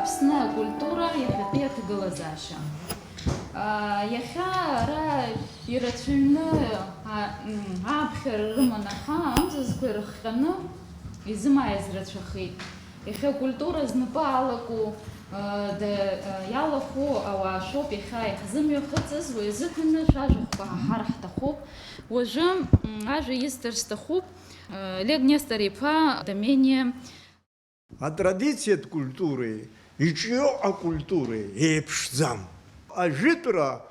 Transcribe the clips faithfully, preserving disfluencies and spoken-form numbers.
Аԥсны акультура иахьатәи аҭагылазаашьа. Иахьа ара ирацәаҩны ааԥхьара рыман, аха амзызқәа ирыхҟьаны изымааиз рацәахеит. Иахьа акультура знапы алаку, иалахәу ауаа шәоуп иахьа иаҳзымҩахыҵыз, уи азыҳәаны шәажәахәқәа ҳаҳар ҳҭахуп. Уажәы ажәа исҭар сҭахуп Олег Нестор-иԥа Домениа. Атрадициатә культуреи иҿио акультуреи еиԥшӡам. Ажәытәра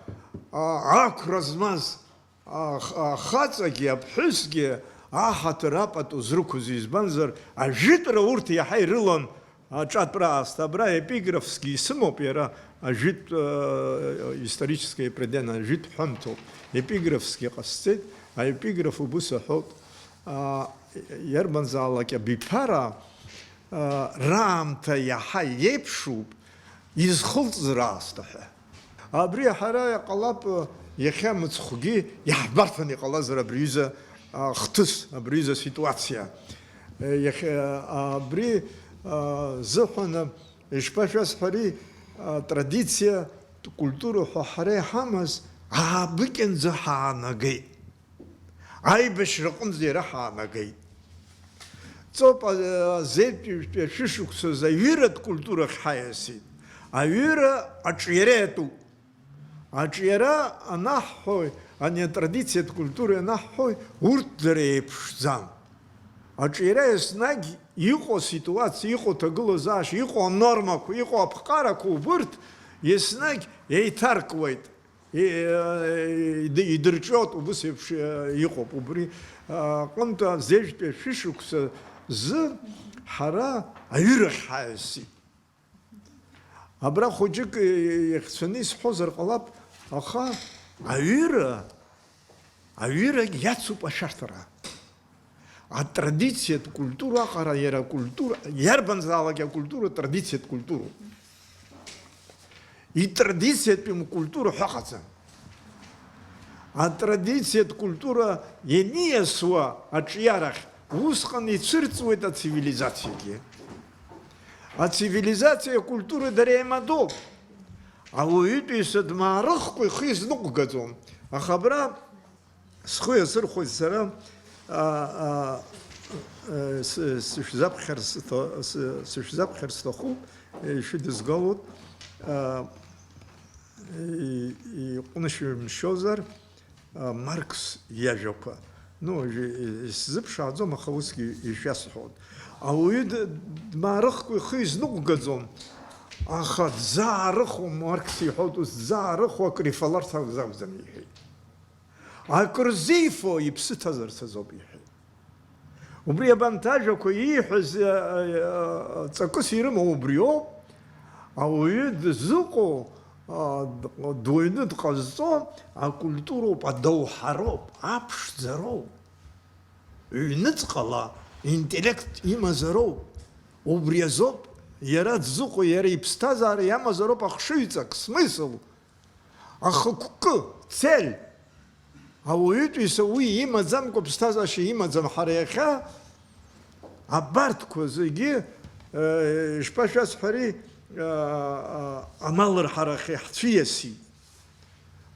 ақәра змаз ахаҵагьы аԥҳәысгьы аҳаҭыр апату зрықәыз, избанзар, ажәытәра урҭ иаҳа ирылан аҿатәра аасҭа. Абра епиграфсгьы исымоуп, иара ажәытә историческое предание, ажәытә ҳәамҭоуп. Епиграфсгьы ҟасҵеит, аепиграф убыс аҳәоит, иарбанзаалак абиԥара раамҭа иаҳа иеиԥшуп, изхылҵыз раасҭа ҳәа. Абри ҳара иҟалап, иахьа мыцхәгьы иаҳбарҭан иҟалазар абри ҩыза хҭыс, абри ҩыза ситуациа. Иахьа абри зыҳәан, ишԥашәасҳәари, атрадициа, культура ҳәа ҳара иҳамаз аабыкьанӡа ҳаанагеит. Аибашьраҟынӡа иара ҳаанагеит. Ҵоуп, а, зеижәтәи шәышықәсазы аҩыратә культурахь ҳаиасит. Аҩыра аҿиара иатәуп. Аҿиара анаҳҳәои, ани атрадициатә культура ианаҳҳәои, урҭ дара еиԥшӡам. Аҿиара еснагь иҟоу аситуациа, иҟоу аҭагылазаашьа, иҟоу анормақәа, иҟоу аԥҟарақәа убырҭ еснагь еиҭаркуеит. И-, э, иды-, идырҿиоит, убыс еиԥш, э, иҟоуп. Убри, э, аҟынтә азеижәтәи ашәышықәса зы ҳара аҩырахь ҳаиасит. Абра хәыҷык, э, иахьцәаны исҳәозар ҟалап, аха аҩыра, аҩырагь иацуп ашәарҭара. Атрадициатә культура аҟара иара акультура, иарбанзаалак акультура традициатә культуроуп. Итрадициатәым культура ҳәа ыҟаӡам. Атрадициатә культура ианиасуа аҿиарахь усҟан ицәырҵуеит ацивилизациагьы. Ацивилизациа акультура дара еимадоуп. Ауаҩытәыҩса дмаарыхкәа ихы изныҟәгаӡом. Аха абра Схы иасырхәоит сара, а, а, э, сы-, сышәзаԥхьар сҭа-, сы-, сышәзаԥхьар сҭахуп, э, ишәыдызгалоит, а, и-, иҟәнышәымшьозар, а, Маркс иажәақәа. Ну, ижә-, и-, исзыԥшааӡом, аха усгьы ишәасҳәоит. Ауаҩы д-, дмаарыхкәа ихы изныҟәгаӡом, аха дзаарыхуа, Маркс иҳәоит, ус дзаарыхуа акрифаларц акәӡам, иҳәеит. Акыр зифо иԥсы ҭазарц азоуп, иҳәеит. Убри абанҭ ажәақәа ииҳәаз, э, э, ҵакыс ирымоу убриоуп, ауаҩы дызыҟоу, а, д-, дуаҩны дҟазҵо акультуроуп, адоуҳароуп, аԥшӡароуп. Ҩныҵҟала интеллект имазароуп. Убри азоуп иара дзыҟоу, иара иԥсҭазаара иамазароуп ахшыҩҵак, смысл. Ахықәкы, цель, ауаҩытәыҩса уи имаӡамкәа ԥсҭазаашьа имаӡам. Ҳара иахьа абарҭқәа зегьы, э, ишԥашәасҳәари, э, э, амалырҳарахь иаҳцәиасит.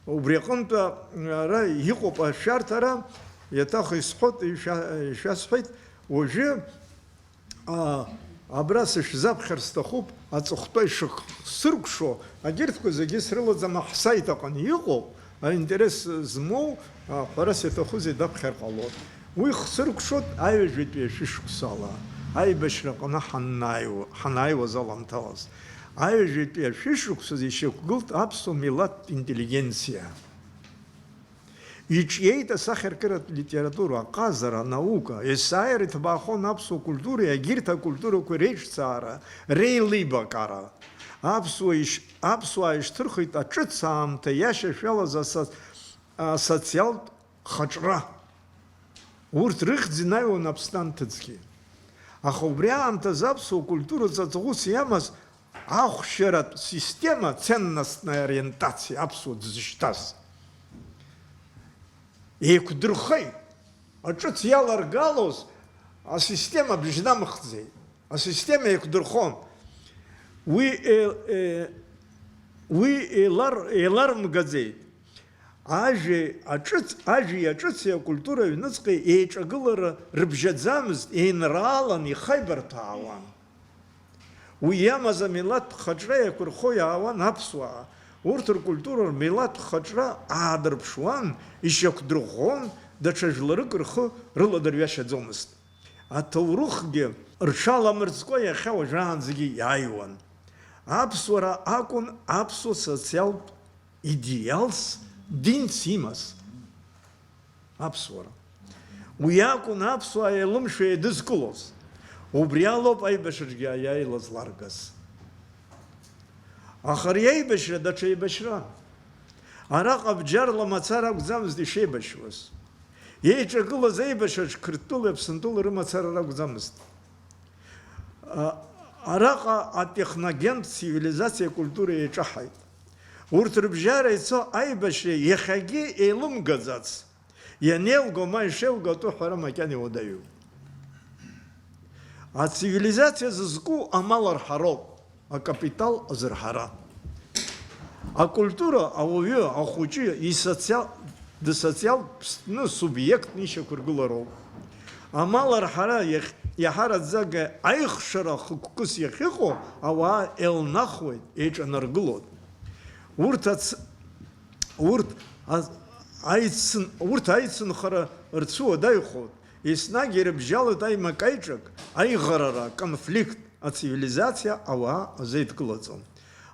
Убри аҟынтә ара иҟоуп ашәарҭара, иаҭах исҳәот, ишәа-, ишәасҳәеит, уажәы А, абра сышәзаԥхьар сҭахуп, аҵыхәтәа ишыхсыркәшо, агьырҭқәа зегьы срылаӡам, аҳсайт аҟны иҟоуп, аинтерес змоу, а, ҳәарас иаҭахузеи даԥхьар ҟалоит. Уи хсыркәшоит аҩажәатәи ашәышықәсала, аибашьраҟны ҳанааиуа-, ҳанааиуаз аламҭалаз. Аҩажәатәи ашәышықәсазы ишьақәгылт аԥсуа милаҭтә интеллигенциа. Иҿиеит асахьаркыратә литература, аҟазара, анаука, есааира иҭбаахон аԥсуа культуреи егьырҭ акультурақәеи реиҿцаара, реилибакаара. Аԥсуа иш-, аԥсуаа ишьҭырхит аҿыц аамҭа иашьашәалаз аса-, асоциалтә хаҿра. Урҭ рыхьӡ инаҩуан Аԥсны анҭыҵгьы. Аха убри аамҭазы аԥсуа культура ҵаҵӷәыс иамаз ахәшьаратә система, ценностная ориентация аԥсуа дзышьҭаз, еиқәдырхеит. Аҿыц иаларгалоз асистема бжьнамхӡеит. Асистема еиқәдырхон. Уи, е, е, уи еилар-, еиларымгаӡеит. Ажәеи аҿыц-, ажәеи аҿыци акультура аҩныҵҟеи еиҿагылара рыбжьаӡамызт, еинраалан ихаибарҭәаауан. Уи иамаз амилаҭтә хаҿра еиқәырхо иаауан аԥсуаа. Урҭ ркультура, рмилаҭтә хаҿра аадырԥшуан, ишьақәдырӷәӷәон, даҽа жәларык рхы рыладырҩашьаӡомызт. Аҭоурыхгьы рҽаламырӡкәа иахьа уажәраанӡагьы иааиуан. Аԥсуара акәын аԥсуа социалтә идеалс, динс имаз. Аԥсуара. Уи акәын аԥсуаа еилымшәа еидызкылоз. Убри алоуп аибашьраҿгьы аиааила зларгаз. Аха ари аибашьра даҽа еибашьран. Араҟа бџьарла мацара акәӡамызт ишеибашьуаз. Еиҿагылаз аибашьраҿ Қырҭтәылеи Аԥсынтәылеи рымацара ракәӡамызт. А, араҟа атехногентә цивилизациа акультура еиҿаҳаит. Урҭ рыбжьара ицо аибашьра иахьагьы еилымгаӡац, ианеилго ма ишеилго атәы ҳәара макьана иуадаҩуп. Ацивилизациа зызку амал арҳароуп, акапитал азырҳара. Акультура ауаҩы, ахәыҷы исоциал-, дсоциалтә ԥстәны субиектны ишьақәыргылароуп. Амал арҳара иахь-, иаҳараӡага аихшара хықәкыс иахьыҟоу ауаа еилнахуеит, еиҿанаргылоит. Урҭ ац-, урҭ а-, аицын-, урҭ аицынхара рцәыуадаҩхоит, еснагь ирыбжьалоит аимакаиҿак, аиӷарара, аконфликт, ацивилизациа ауаа азеидкылаӡом.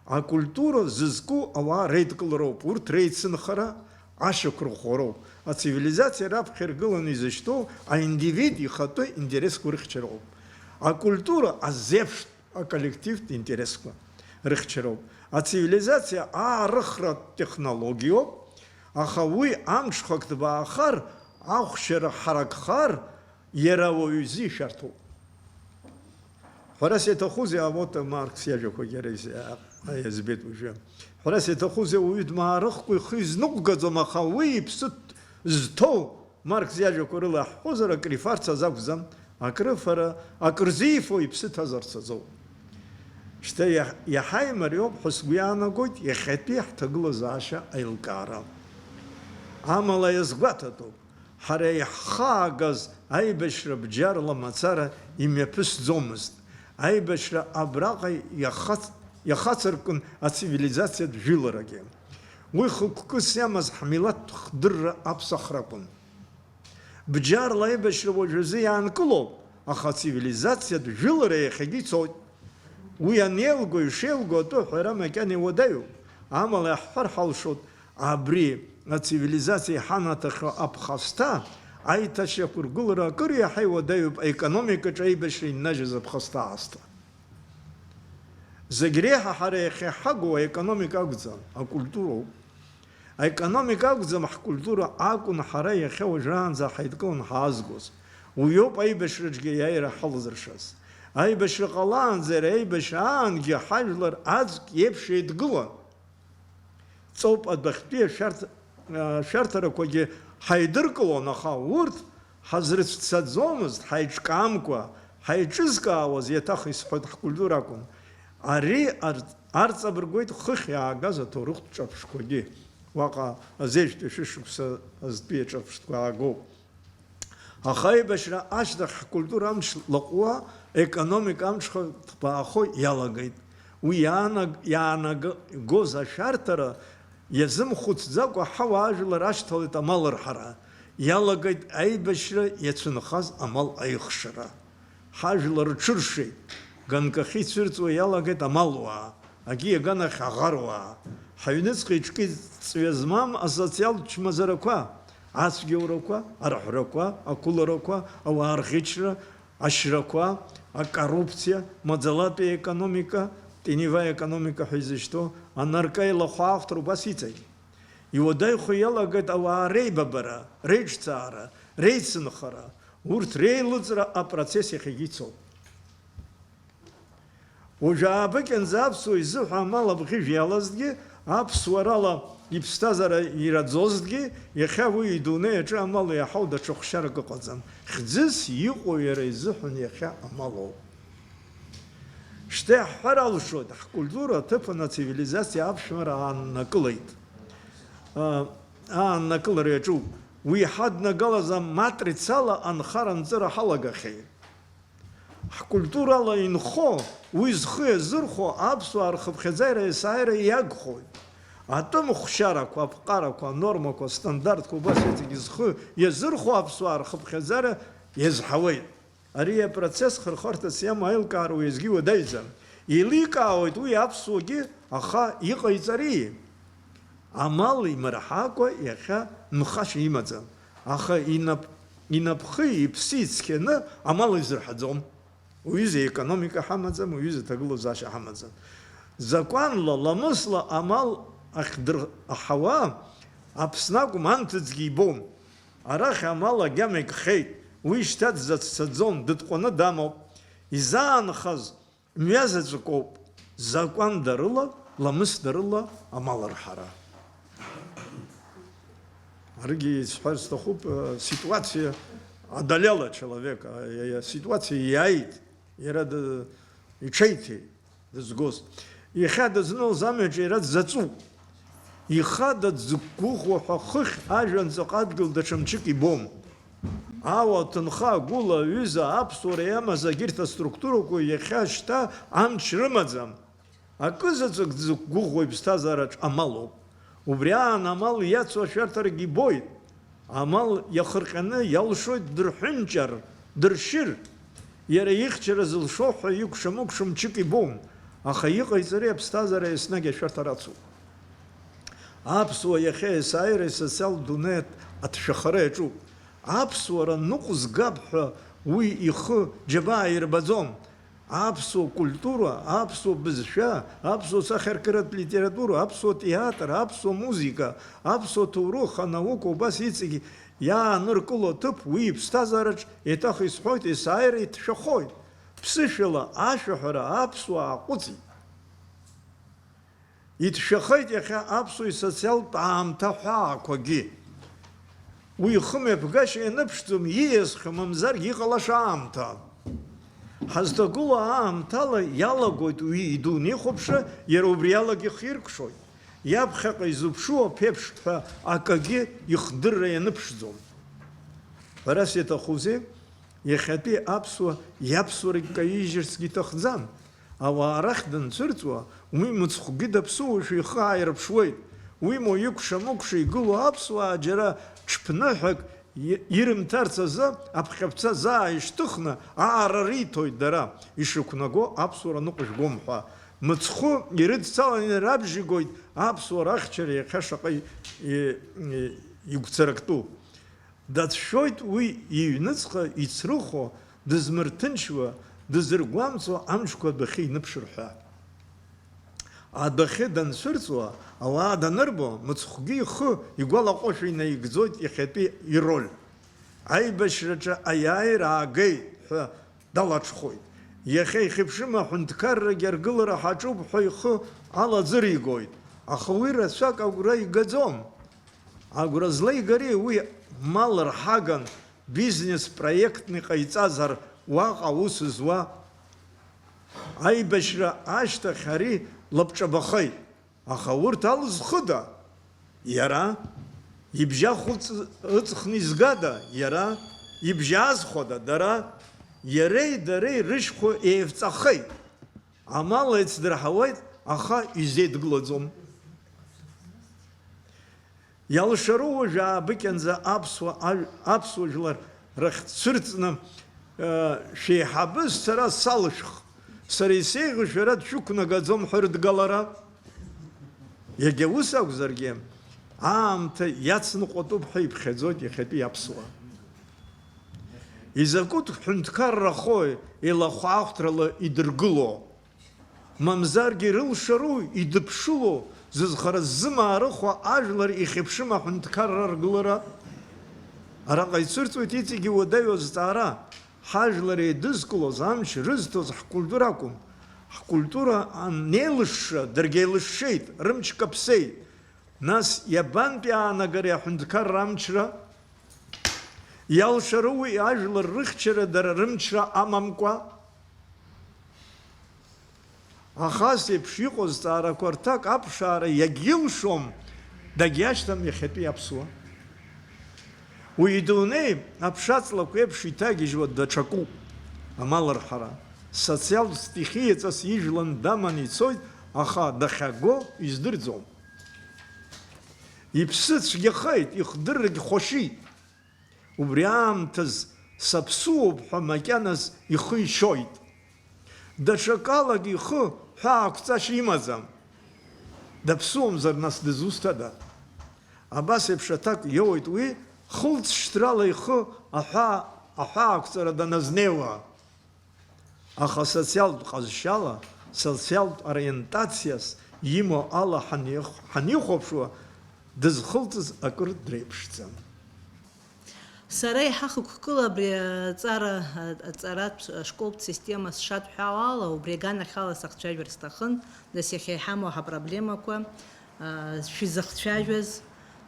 Акультура зызку ауаа реидкылароуп, урҭ реицынхара, ашьақәырӷәӷәароуп. Ацивилизациа раԥхьа иргыланы изышьҭоу аиндивид ихатәы интересқәа рыхьчароуп. Акультура азеиԥш аколлективтә интересқәа рыхьчароуп. Ацивилизациа аарыхратә технологиоуп, аха уи амҽхак ҭбаахар, ахәшьара ҳаракхар, иара ауаҩы изы ишәарҭоуп. Ҳәарас иаҭахузеи, а, вот Маркс иажәақәагьы ара из-, а, а, иазбеит уажәы. Ҳәарас иаҭахузеи, ауаҩы дмаарыхкәа ихы изныҟәгаӡом, аха уи иԥсы ҭ-, зҭоу Маркс иажәақәа рыла ҳҳәозар, акрифарц азы акәӡам, акрыфара, акрызифо иԥсы ҭазарц азоуп. Шьҭа иаҳ-, иаҳа имариоуп ҳәа сгәы иаанагоит иахьатәи ҳҭагылазаашьа аилкаара. Амала иазгәаҭатәуп, ҳара иаҳхаагаз аибашьра бџьарла мацара имҩаԥысӡомызт. Аибашьра абраҟа иахац-, иахацыркын ацивилизациатә жәыларагьы. Уи хықәкыс иамаз ҳмилаҭтә хдырра аԥсахракәын. Бџьарла аибашьра уажәазы иаанкылоуп, аха ацивилизациатә жәылара иахьагьы ицоит. Уи анеилго, ишеилго атәы аҳәара макьана иуадаҩуп. Амала иаҳҳәар ҳалшоит, абри ацивилизациа иҳанаҭахьоу аԥхасҭа аиҭашьақәыргылара акыр иаҳа иуадаҩуп аекономикаҿы аибашьра иннажьыз аԥхасҭа аасҭа. Зегь реиҳа ҳара иахьа ҳагу аекономика акәӡам, акультуроуп. Аекономика акәӡам ҳкультура акәын ҳара иахьа уажәраанӡа ҳаидкылан ҳаазгоз. Уиоуп аибашьраҿгьы аиааира ҳалазыршаз. Аибашьра ҟалаанӡа, иара аибашьра аангьы ҳажәлар аӡәк иеиԥш еидгылан. Ҵоуп адәахьтәи ашәарҭ-, ашәарҭарақәагьы ҳаидыркылон, аха урҭ ҳазрыцәцаӡомызт, ҳаиҿкаамкәа, ҳаиҿызкаауаз, еиҭах исҳәоит, ҳкультура акәын. Ари ар-, арҵабыргуеит хыхь иаагаз аҭоурыхтә ҿырԥштәқәагьы. Уаҟа азежәтәи шәышықәса азтәи аҿырԥштәқәа аагоуп. Аха аибашьра ашьҭахь ҳкультура амч лаҟәуа, економика амҽха ҭбаахо иалагеит. Уи иаанаг-, иаанагоз ашәарҭара иазымхәыцӡакәа ҳауаажәлар ашьҭалеит амал рҳара, иалагеит аибашьра иацәынхаз амал аихшара. Ҳажәлар рҽыршеит, ганкахьы ицәырҵуа иалагеит амалуаа, агьи аганахь аӷаруаа. Ҳаҩныҵҟа иҿкит ҵҩа змам асоциалтә чмазарақәа, ацәгьоурақәа, арҳәрақәа, ақәыларақәа, ауаа рӷьычра, ашьрақәа, акоррупциа, маӡалатәи аекономика, теневая экономика ҳәа изышьҭоу анаркаилахәаахәҭра убас иҵегь. Иуадаҩхо иалагеит ауаа реибабара, реиҿцаара, реицынхара, урҭ реилыҵра апроцесс иахьагьы ицоуп. Уажәы аабыкьанӡа аԥсуа изыҳәа амал абӷьыжә иалазҭгьы, аԥсуарала иԥсҭазаара ираӡозҭгьы, иахьа уи идунеи аҿы амал иаҳау даҽа хәшьарак ыҟаӡам. Хьӡыс иҟоу иара изыҳәан иахьа амал ауп. Шьҭа иаҳҳәар алшоит, ҳкультура аҭыԥан ацивилизациа аԥшәмара ааннакылеит. Ааннакылара иаҿуп. Уи ҳаднагалаз аматрицала анхара-анҵыра ҳалагахьеит. Ҳкультурала инхо, уи зхы иазырхәо аԥсуаа рхыԥхьаӡара есааира иагхоит. Атәым хәшьарақәа, аԥҟарақәа, анормақәа, астандартқәа убас иҵегь зхы иазырхәо аԥсуаа рхыԥхьаӡара иазҳауеит. Ари апроцесс хырхарҭас иамоу аилкаара уеизгьы уадаҩӡам. Еиликаауеит уи аԥсуагьы, аха иҟаиҵари? Амал имырҳакәа иахьа нхашьа имаӡам, аха инап-, инапхи иԥси цқьаны амал изырҳаӡом. Уҩыза економика ҳамаӡам, уҩыза ҭагылазаашьа ҳамаӡам. Закәанла, ламысла амал ахьдырҳауа Аԥсны акәым, анҭыҵгьы ибом. Арахь амал агьама икхеит, уи шьҭа дзацәцаӡом, дытҟәаны дамоуп. Изаанхаз мҩа заҵәык ауп, закәандарыла, ламысдарыла амал арҳара. Аригьы исҳәар сҭахуп, э, ситуациа одолела человека, э, э, ситуациа иааит, иара д-, иҽеиҭеит дызгоз. Иахьа дызнылаз амҩаҿы иара дзаҵәуп. Ихада дзықәгәыӷуа ҳәа хыхь ажәҩан ҵаҟа адгьыл даҽа мчык ибом. Ауа, ҭынха, агәыла, аҩыза, аԥсуара иамаз агьырҭ аструктурақәа иахьа шьҭа амч рымаӡам. Акы заҵәык дзықәгәыӷуа иԥсҭазаараҿ амалоуп. Убри аан амал иацу ашәарҭарагьы ибоит. Амал иахырҟьаны иалшоит дырҳәынҷар, дыршьыр. Иара ихьчара зылшо ҳәа икәша-мыкәша мчык ибом, аха иҟаиҵари аԥсҭазаара еснагь ашәарҭара ацуп. Аԥсуа иахьа есааира исоциалтә дунеи аҭ-, аҭшәахара иаҿуп. Аԥсуара ныҟәызгап ҳәа уи ихы џьабаа ирбаӡом. Аԥсуа культура, аԥсуа бызшәа, аԥсуа сахьаркыратә литература, аԥсуа театр, аԥсуа музыка, аԥсуа ҭоурых, анаука, убас иҵегь иааныркыло аҭыԥ уи иԥсҭазаараҿ, еиҭах исҳәоит, есааира иҭшәахоит. Ԥсышәала ашәаҳәара аԥсуаа аҟәыҵит. Иҭшәахеит иахьа аԥсуа исоциалтә аамҭа ҳәаақәагьы. Уи ихымҩаԥгашьа ианыԥшӡом, ииасхьоу мамзаргьы иҟалаша аамҭа. Ҳазҭагылоу аамҭала иалагоит уи идунеихәаԥшра, иара убриалагьы ихиркәшоит. Иаԥхьаҟа изыԥшу аԥеиԥш ҳәа акагьы ихдырра ианыԥшӡом. Ҳәарас иаҭахузеи? Иахьатәи аԥсуа иаԥсуарагь каижьырцгьы иҭахӡам. Ауаа рахь данцәырҵуа, уи мыцхәгьы даԥсуоушәа ихы ааирԥшуеит. Уимоу, икәша-мыкәша игылоу аԥсуаа џьара ҽԥныҳәак и-, ирымҭарц азы аԥхьаԥца заа ишьҭыхны аара риҭоит дара, ишықәнаго аԥсуара ныҟәыжәгом ҳәа. Мыцхәы ирыдцаланы ирабжьигоит аԥсуара ахьчара иахьа шаҟа и-, и-, игәцарактәу. Дацәшәоит уи иҩныҵҟа ицрыхо, дызмырҭынчуа, дызыргәамҵуа амшқәа адәахьы иныԥшыр ҳәа. Адәахьы данцәырҵуа, ауаа данырбо, мыцхәгьы ихы игәалаҟошәа инаигӡоит иахьатәи ироль. Аибашьраҿы аиааира аагеит ҳәа далаҽхәоит. Иахьа ихьыԥшым аҳәынҭқаррагьы аргылара ҳаҿуп ҳәа ихы алаӡыригоит, аха уи рацәак агәра игаӡом. Агәра злеигари уи мал рҳаган бизнес проектны иҟаиҵазар уаҟа аус зуа? Аибашьра ашьҭахь ари лабҿабахеит. Аха урҭ алызхыда? Иара. Ибжьы ахәыҵ-, ыҵхны изгада? Иара. Ибжьы аазхәада? Дара. Иареи дареи рышьхәа еивҵахеит. Амал еицдырҳауеит, аха изеидгылаӡом. Иалшару уажә аабыкьанӡа аԥсуа ажә-, аԥсуа жәлар рахь дцәырҵны, э, шәеиҳабыз сара салшәх, сара исеиӷьу шәара дшәықәнагаӡом ҳәа рыдгалара? Иагьа ус акәзаргьы, аамҭа иацныҟәатәуп ҳәа иԥхьаӡоит иахьатәи аԥсуаа. Изакәытә ҳәынҭқаррахои илахәаахәҭрала идыргыло? Мамзаргьы ирылшару, идыԥшыло, зызхара ззымаарыхуа ажәлар ихьыԥшым аҳәынҭқарра аргылара? Араҟа ицәырҵуеит иҵегьы иуадаҩу азҵаара, ҳажәлар еидызкылоз, амч рызҭоз ҳкультура акәым. Ҳкультура анеилышша, даргьы еилышшеит, рымч каԥсеит. Нас иабантәи аанагари аҳәынҭқарра амчра? Иалшару уи ажәлар рыхьчара дара рымчра амамкәа? Аха ас еиԥш иҟоу зҵаарақәа рҭак аԥшаара иагьилшом, дагьиашьҭам иахьатәи аԥсуа. Уи идунеи аԥшаҵлақәа еиԥш иҭагьежьуа даҽакуп, амал рҳара. Социалтә стихиаҵас ижәлан даман ицоит, аха дахьаго издырӡом. Иԥсы цәгьахеит, ихдыррагь хәашьит. Убри аамҭаз саԥсуоуп ҳәа макьаназ ихы ишьоит. Даҽакалагьы ихы ҳәаақәҵашьа имаӡам. Даԥсуамзар, нас дызусҭада? Абас еиԥш аҭак иоуеит уи, хылҵшьҭрала ихы аҳәаа-, аҳәаақәҵара даназнеиуа. Аха социалтә ҟазшьала, социалтә ориентациас имоу ала ҳанеих-, ҳанихәаԥшуа, дызхылҵыз акыр дреиԥшӡам. Сара еиҳа хықәкыла абри аҵара, аҵаратә ашколтә система сшадҳәауа ала, убри аганахьала сахцәажәар сҭахын, нас иахьа иҳамоу ҳапроблемақәа, а, шәизыхцәажәаз,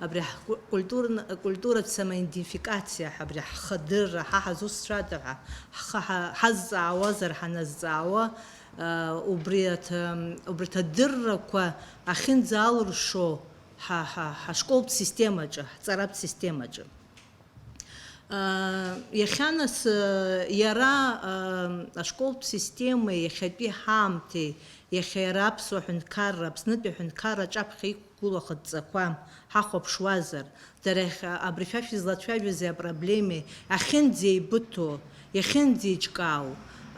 абри ҳку-, культурн-, культуратә самоидентификациа, абри ҳхадырра, ҳа ҳазусҭцәада ҳәа ҳхы ҳа-, ҳазҵаауазар, ҳаназҵаауа, а, убри аҭ-, убри аҭадыррақәа ахьынӡаалыршо ҳа, ҳа, ҳашколтә системаҿы, ҳҵаратә системаҿы. Иахьа нас, иара, ашколтә системеи иахьатәи ҳаамҭеи, иахьа иара аԥсуа ҳәынҭқарра, Аԥснытәи аҳәынҭқарра аҿаԥхьа иқәгылоу ахыдҵақәа ҳахәаԥшуазар, дара иахьа абри шәа шәызлацәажәози апроблемеи ахьынӡеибыҭоу, иахьынӡеиҿкаау,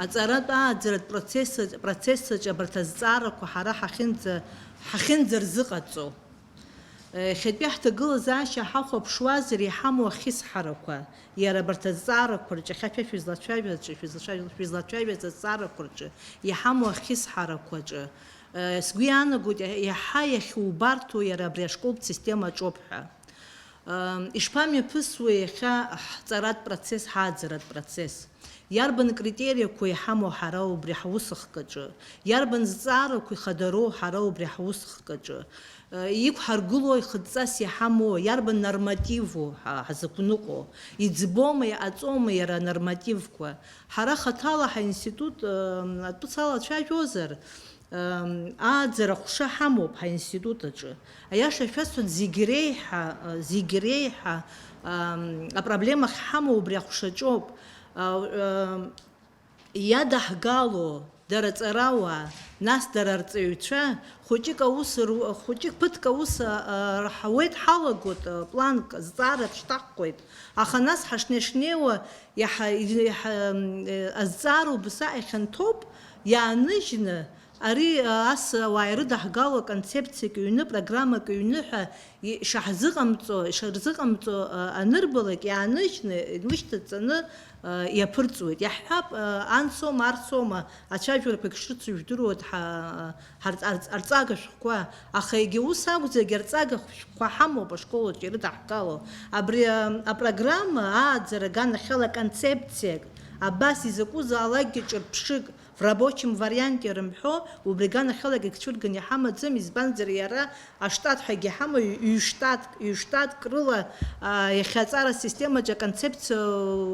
аҵаратә ааӡаратә процесс-, процессаҿ абарҭ азҵаарақәа ҳара ҳахьынӡа-, ҳахьынӡарзыҟаҵо. Иахьатәи ҳҭагылазаашьа ҳахәаԥшуазар, иҳамоу ахьысҳарақәа, иара абарҭ азҵаарақәа рҿы, иахьа шәа шәызлацәажәаз, шәызлацәажәаз, шәызлацәажәаз азҵаарақәа рҿы иҳамоу ахьысҳарақәа рҿы, сгәы иаанагоит, иаҳа иахьубарҭоу иара абри ашколтә система аҿоуп ҳәа. Ишԥамҩаԥысуеи иахьа ҳҵаратә процесс, ҳааӡаратә процесс? Иарбан критериақәа иҳамоу ҳара убри ҳусхк аҿы? Иарбан зҵаарақәа ихадароу ҳара убри ҳусхк аҿы? Иқәҳаргылоу ихыдҵас иҳамоу, иарбан нормативу ҳа-, ҳзықәныҟәо? Иӡбома, иҟаҵома иара анормативқәа? Ҳара хаҭала ҳаинститут, ы, атәы салацәажәозар, ы, ааӡара аҟәша ҳамоуп ҳаинститут аҿы. Аиаша шәасҳәап, зегь реиҳа, ы, зегь реиҳа, ы, апроблема ахьҳамоу убри аҟәшаҿоуп. Ы, ы, Иадаҳгало дара аҵарауаа, нас дара арҵаҩцәа, хәыҷык аус ру-, хәыҷык ԥыҭк аус, а, а, рҳауеит, ҳалагоит, а, планк, зҵаара шьҭаҳхуеит. Аха нас ҳашнеи-шнеиуа иаҳа-, иаҳа-, м, э, азҵаара убасаҟа ихьанҭоуп, иааныжьны, ари, а, ас ауаа ирыдаҳгало аконцепциак ҩны, программак ҩны ҳәа и-, ишаҳзыҟамҵо, ишарзыҟамҵо, а, анырбалак, иааныжьны, инмышьҭаҵаны, а, иаԥырҵуеит. Иаҳҳәап, а, ансоума, арсоума, ацәажәарақәагь шрыцу жәдыруеит ҳа-, ҳарҵ-, арҵ-, арҵага шәҟәқәа, аха егьа ус акәзаргьы, арҵага шәҟәқәа ҳамоуп ашколаҿы ирыдаҳгало. Абри, а, апрограмма ааӡара аганахьала концепциак, абас изакәызаалакгьы ҿырԥшык, в рабочем варианте рымҳәо, убри аганахьалагьы цәырганы иҳамаӡам, избанзар, иара аштат ҳәагьы иҳамоу ҩ-, ҩ-штатк, ҩ-штатк рыла, а, иахьа аҵара асистемаҿы аконцепциа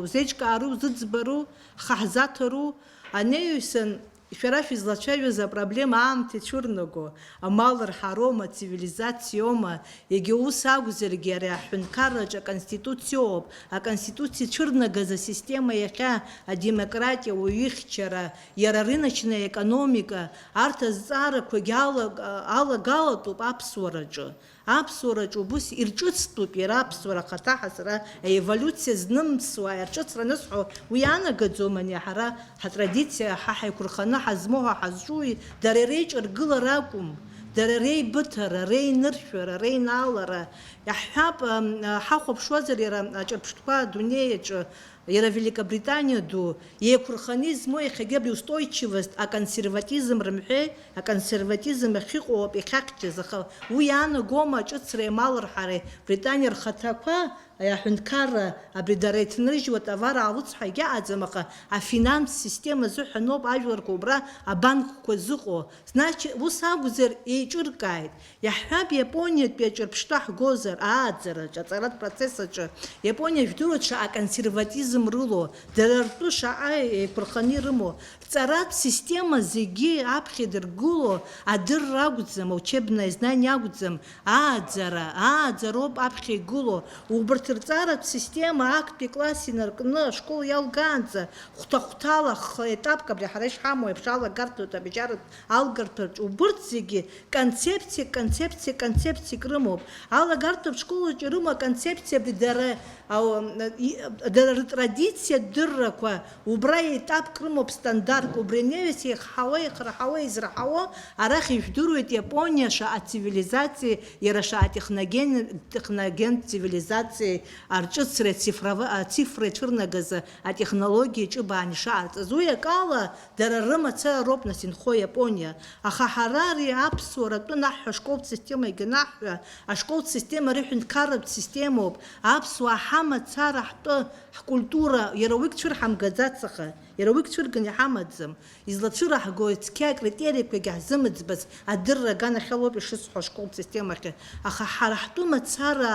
узеиҿкаару, узыӡбару, хаҳзаҭару, анеҩсан, шәара шәызлацәажәоз апроблема аамҭа ицәырнаго, амал рҳароума, ацивилизациоума, Егьа ус акәзаргьы, ари аҳәынҭқарраҿы аконституциоуп, аконституциа ицәырнагаз асистема иахьа, адемократиа, ауаҩы ихьчара, иара рыночная економика, арҭ азҵаарақәагьы алаг-, алагалатәуп аԥсуараҿы. Аԥсуараҿы убыс ирҿыцтәуп иара аԥсуара ахаҭа ҳәа сара аеволиуциа знымԥсуа аирҿыцра анысҳәо, уи иаанагаӡома ани ҳара ҳатрадициа, ҳа ҳаиқәырханы ҳазмоу ҳәа ҳазҿуи, дара иреиҿаргылара акәым, дара реибыҭара, реиныршәара, реинаалара, иаҳҳәап, ам, ҳахәаԥшуазар иара аҿырԥштәқәа адунеи аҿы, иара Великобританиа ду, еиқәырханы измоу иахьагьы абри устойчивость, аконсерватизм рымҳәеи, аконсерватизм ахьыҟоу ауп иахьахьчаз, аха уи иаанагома аҿыцреи амалрҳареи Британиа рхаҭақәа, Аҳәынҭқарра абри дара иҭныржьуа товар аалыҵ ҳәа егьаҟаӡам, аха афинанс система азыҳәаноуп ажәларқәа убра абанкқәа зыҟоу. Значит, ус акәзар еиҿыркааит. Иаҳҳәап, Иапониатәи аҿырԥштәы ҳгозар, ааӡараҿы, аҵаратә процесс аҿы. Иапониа жәдыруеит шаҟа аконсерватизм рылоу, дара ртәы шаҟа еиқәырханы ирымоу. Рҵаратә система зегьы аԥхьа идыргыло адырра акәӡам, аучебное знание акәӡам, ааӡара, ааӡароуп аԥхьа игылоу. Убарҭ рҵаратә система актәи класс инаркны ашкол иалгаанӡа, хәҭа-хәҭала, хы-етапк абри ҳара ишҳамоу еиԥш алагарҭатә абиџьаратә алгартәаҿ убырҭ зегьы концепциак, концепциак, концепциак рымоуп. Алагарҭатә школаҿ ирымоу аконцепциа абри дара, ау, и-, дара ртрадициатә дыррақәа убра етапк рымоуп, стандартк, убри анаҩс еихҳауа, еихырҳауа, еизырҳауа, арахь ижәдыруеит Иапониа шаҟа цивилизациа, иара шаҟа техноген-, техногентә цивилизациа арҿыцреи ацифрова-, ацифра ицәырнагаз атехнологиа ҿыбаан ишаҟарҵаз. Уи акала, дара рымацара роуп нас инхо Иапониа. Аха ҳара ари аԥсуара атәы наҳҳәа, ашколтә система егьанаҳҳәа, ашколтә система ари ҳәынҭқарратә системоуп. Аԥсуаа ҳамацара, ҳтәы, ҳкультура, иара уигь цәырҳамгаӡац, аха, иара уигь цәырганы иҳамаӡам. Излацәыраҳгои цқьа акритериақәагьы ҳзымыӡбац адырра аганахьалоуп ишысҳәо ашколтә системахьы. Аха ҳара ҳтәы мацара